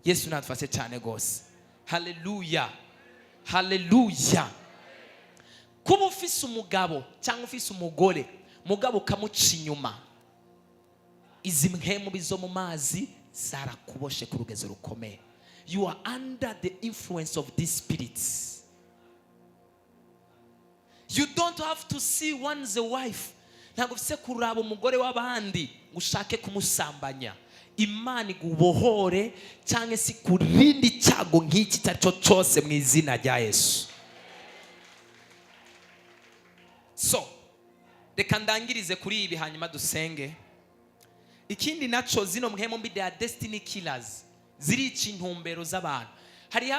Yesu nadufashe cyane rwose. Haleluya, haleluya. Kuba ufise umugabo cyangwa ufise umugore, mugabo ukamuca inyuma, izi mpwemu mbi zo mu mazi zarakuboshe ku rugezo rukomeye. You are under the influence of these spirits. You don't have to see one's wife. Ntabwo ufise kuraba umugore w'abandi ngo ushake kumusambanya. Imana igubohore cyangwa se kurindi cyago nk'iki icyo ari cyo cyose mu izina rya Yesu. So reka ndangirize kuri ibi, hanyuma dusenge. Ikindi naco, zino mpwemu mbi, they are destiny killers, zirica intumbero z'abantu. Hariho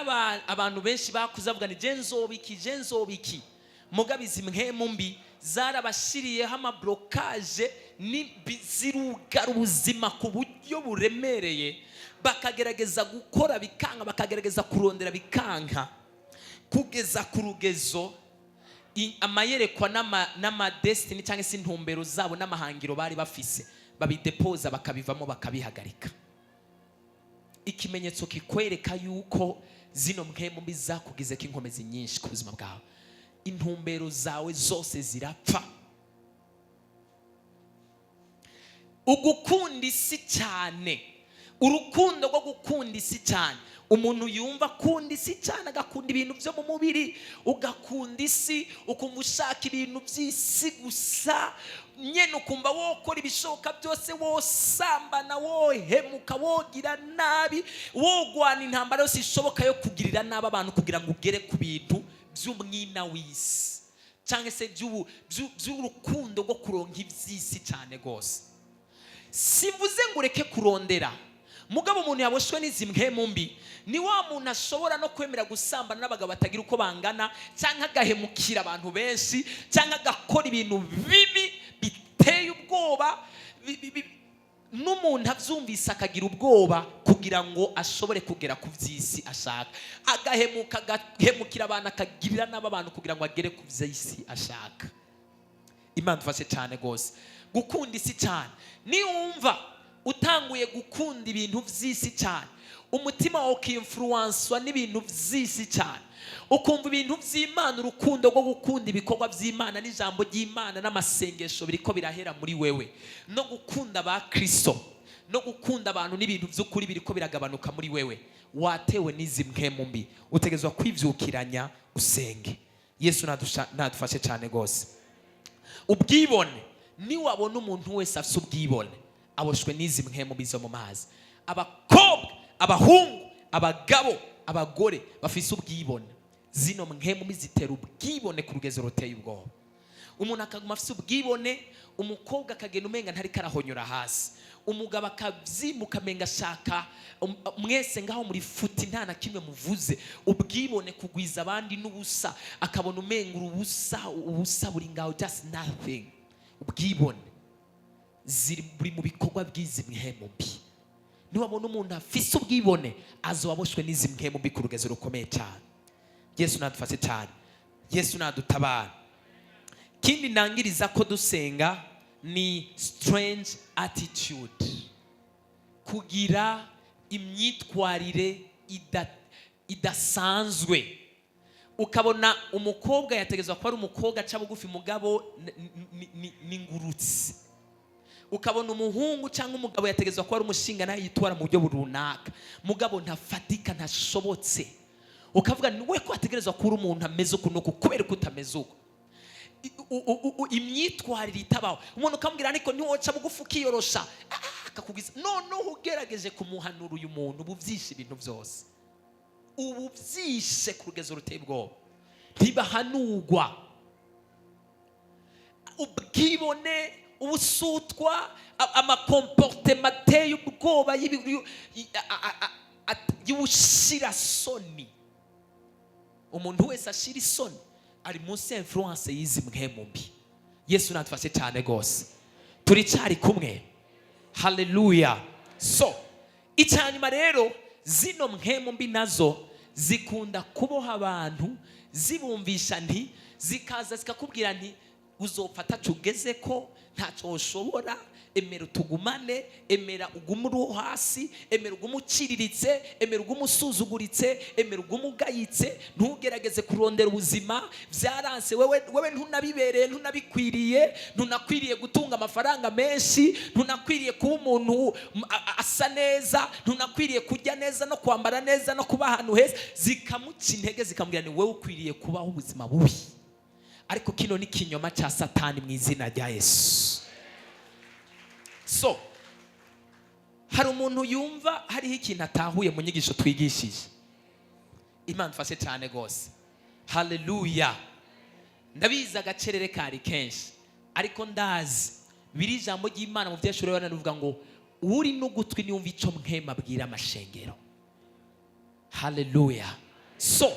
abantu benshi bakuze bavuga ni je nzobiki, je nzobiki, mugabo izi mpwemu mbi zarabashiriyeho ama blocage, zirugara ubuzima ku buryo buremereye, bakagerageza gukora bikanka, bakagerageza kurondera bikanka, kugeza ku rugezo amayerekwa n'ama destiny cyangwa se intumbero zabo n'amahangiro bari bafise babidepoza, bakabivamo, bakabihagarika. Ikimenyetso kikwereka yuko zino mpwemu mbi zakugizeko inkomezi nyinshi ku buzima bwawe, intumbero zawe zose zirapfa. Ugukunda isi cyane, urukundo rwo gukunda isi cyane, umuntu yumva akunda isi cyane, agakunda ibintu byo mu mubiri, ugakunda isi, ukumva ushaka ibintu by'isi gusa nyine, ukumva wokora ibishoboka byose, wosambana, wohemuka, wogira nabi, wogwana intambara yose ishoboka yo kugirira nabi abantu kugira ngo ugere ku bintu by'umwina w'isi, cyangwa se by'urukundo rwo kuronka iby'isi cyane rwose. Simvuze ngo ureke kurondera, mugabo umuntu yaboshwe n'izi mpwemu mbi ni wa muntu ashobora no kwemera gusambana n'abagabo batagira uko bangana, cyangwa agahemukira abantu benshi, cyangwa agakora ibintu bibi biteye ubwoba, n'umuntu abyumvise akagira ubwoba, kugira ngo ashobore kugera ku by'isi ashaka. Agahemuka, agahemukira abantu, akagirira nabi abantu kugira ngo agere ku by'isi ashaka. Imana ifashe cyane rwose. Gukunda isi cyane, niwumva utanguye gukunda ibintu by'isi cyane, umutima wawe ukinfluwanswa n'ibintu by'isi cyane, ukumva ibintu by'Imana, urukundo rwo gukunda ibikorwa by'Imana n'ijambo ry'Imana n'amasengesho biriko birahera muri wewe, no gukunda ba Kristo, no gukunda abantu n'ibintu by'ukuri biriko biragabanuka muri wewe, watewe n'izi mpwemu mbi. Utegerezwa kwivyukiranya usenge. Yesu nadufashe cyane rwose. Ubwibone, niwabona umuntu wese afite ubwibone, aboshwe n'izi mpwemu mbi zo mu mazi. Abakobwa, abahungu, abagabo, abagore bafise ubwibone, zino mpwemu mbi zitera ubwibone ku rugezo ruteye ubwoba. Umuntu akaguma afise ubwibone, umukobwa akagenda umenga ntariko arahonyora hasi, umugabo akabyimuka amenga ashaka mwese ngaho muri futi, nta na kimwe muvuze. Ubwibone, kugwiza abandi n'ubusa, akabona umenga ubusa, ubusa buri ngaho, just nothing. Ubwibone ziri buri mu bikorwa by'izi mpwemu mbi. Niwabona umuntu afise ubwibone, azoba aboshwe n'izi mpwemu mbi ku rugezo rukomeye cyane. Yesu nadufashe cyane, Yesu nadutabara. Kindi nangiriza ko dusenga ni strange attitude, kugira imyitwarire idasanzwe. Ukabona umukobwa yategezwa kuba ari umukobwa aca bugufi, mugabo ni ngurutse. Ukabona umuhungu cyangwa umugabo yategezwa kuba ari umushinga nawe yitwara mu buryo runaka, mugabo ntafatika, ntashobotse. Ukavuga ni we ko ategerezwa kuba umuntu ameze uku n'uku, kubera ko utameze uko. Imyitwarire itabaho. Umuntu ukamubwira ariko ntiwoca bugufi ukiyorosha, akakubwiza. Noneho ugerageje kumuhanura uyu muntu, ubu byishe ibintu byose, ubu byishe ku rugezo ruteye ubwoba. Ntibahanurwa. Ubwibone, ubusutwa, ama comportement ateye ubwoba y'ubushirasoni. Umuntu wese ashira isoni ari munsi ya influence y'izi mpwemu mbi. Yesu natufashe cyane rwose. Turicyari kumwe? Haleluya. So icyanyuma rero, zino mpwemu mbi nazo zikunda kuboha abantu, zibumvisha nti, zikaza zikakubwira nti: "Uzopfa ataco ugeze ko, ntacyo ushobora. Emera utugumane, emera ugume uri uwo hasi, emera ugume uciriritse, emera ugume usuzuguritse, emera ugume ugayitse, ntugerageze kurondera ubuzima, byaranse. Wewe, wewe ntunabibereye, ntunabikwiriye, ntunakwiriye gutunga amafaranga menshi, ntunakwiriye kuba umuntu asa neza, ntunakwiriye kurya neza no kwambara neza no kuba ahantu heza." Zikamuca intege, zikamubwira ni wowe ukwiriye kubaho ubuzima bubi. Ariko kino ni kinyoma cya Satani mu izina rya Yesu. So hari umuntu yumva hariho ikintu atahuye mu nyigisho twigishije? Imana ifashe cyane rwose. Haleluya. Ndabizi agacerere kari kenshi, ariko ndazi biri ijambo ry'Imana mu byeshuri rivuga ngo: "Uri n'ugutwi niyumva icyo Mpwemu abwira amashengero." Haleluya. So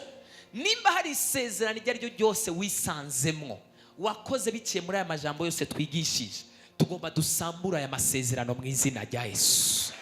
nimba hari isezerano iryo ari ryo ryose wisanzemwo wakoze biciye muri aya majambo yose twigishije, tugomba dusambura aya masezerano mu izina rya Yesu.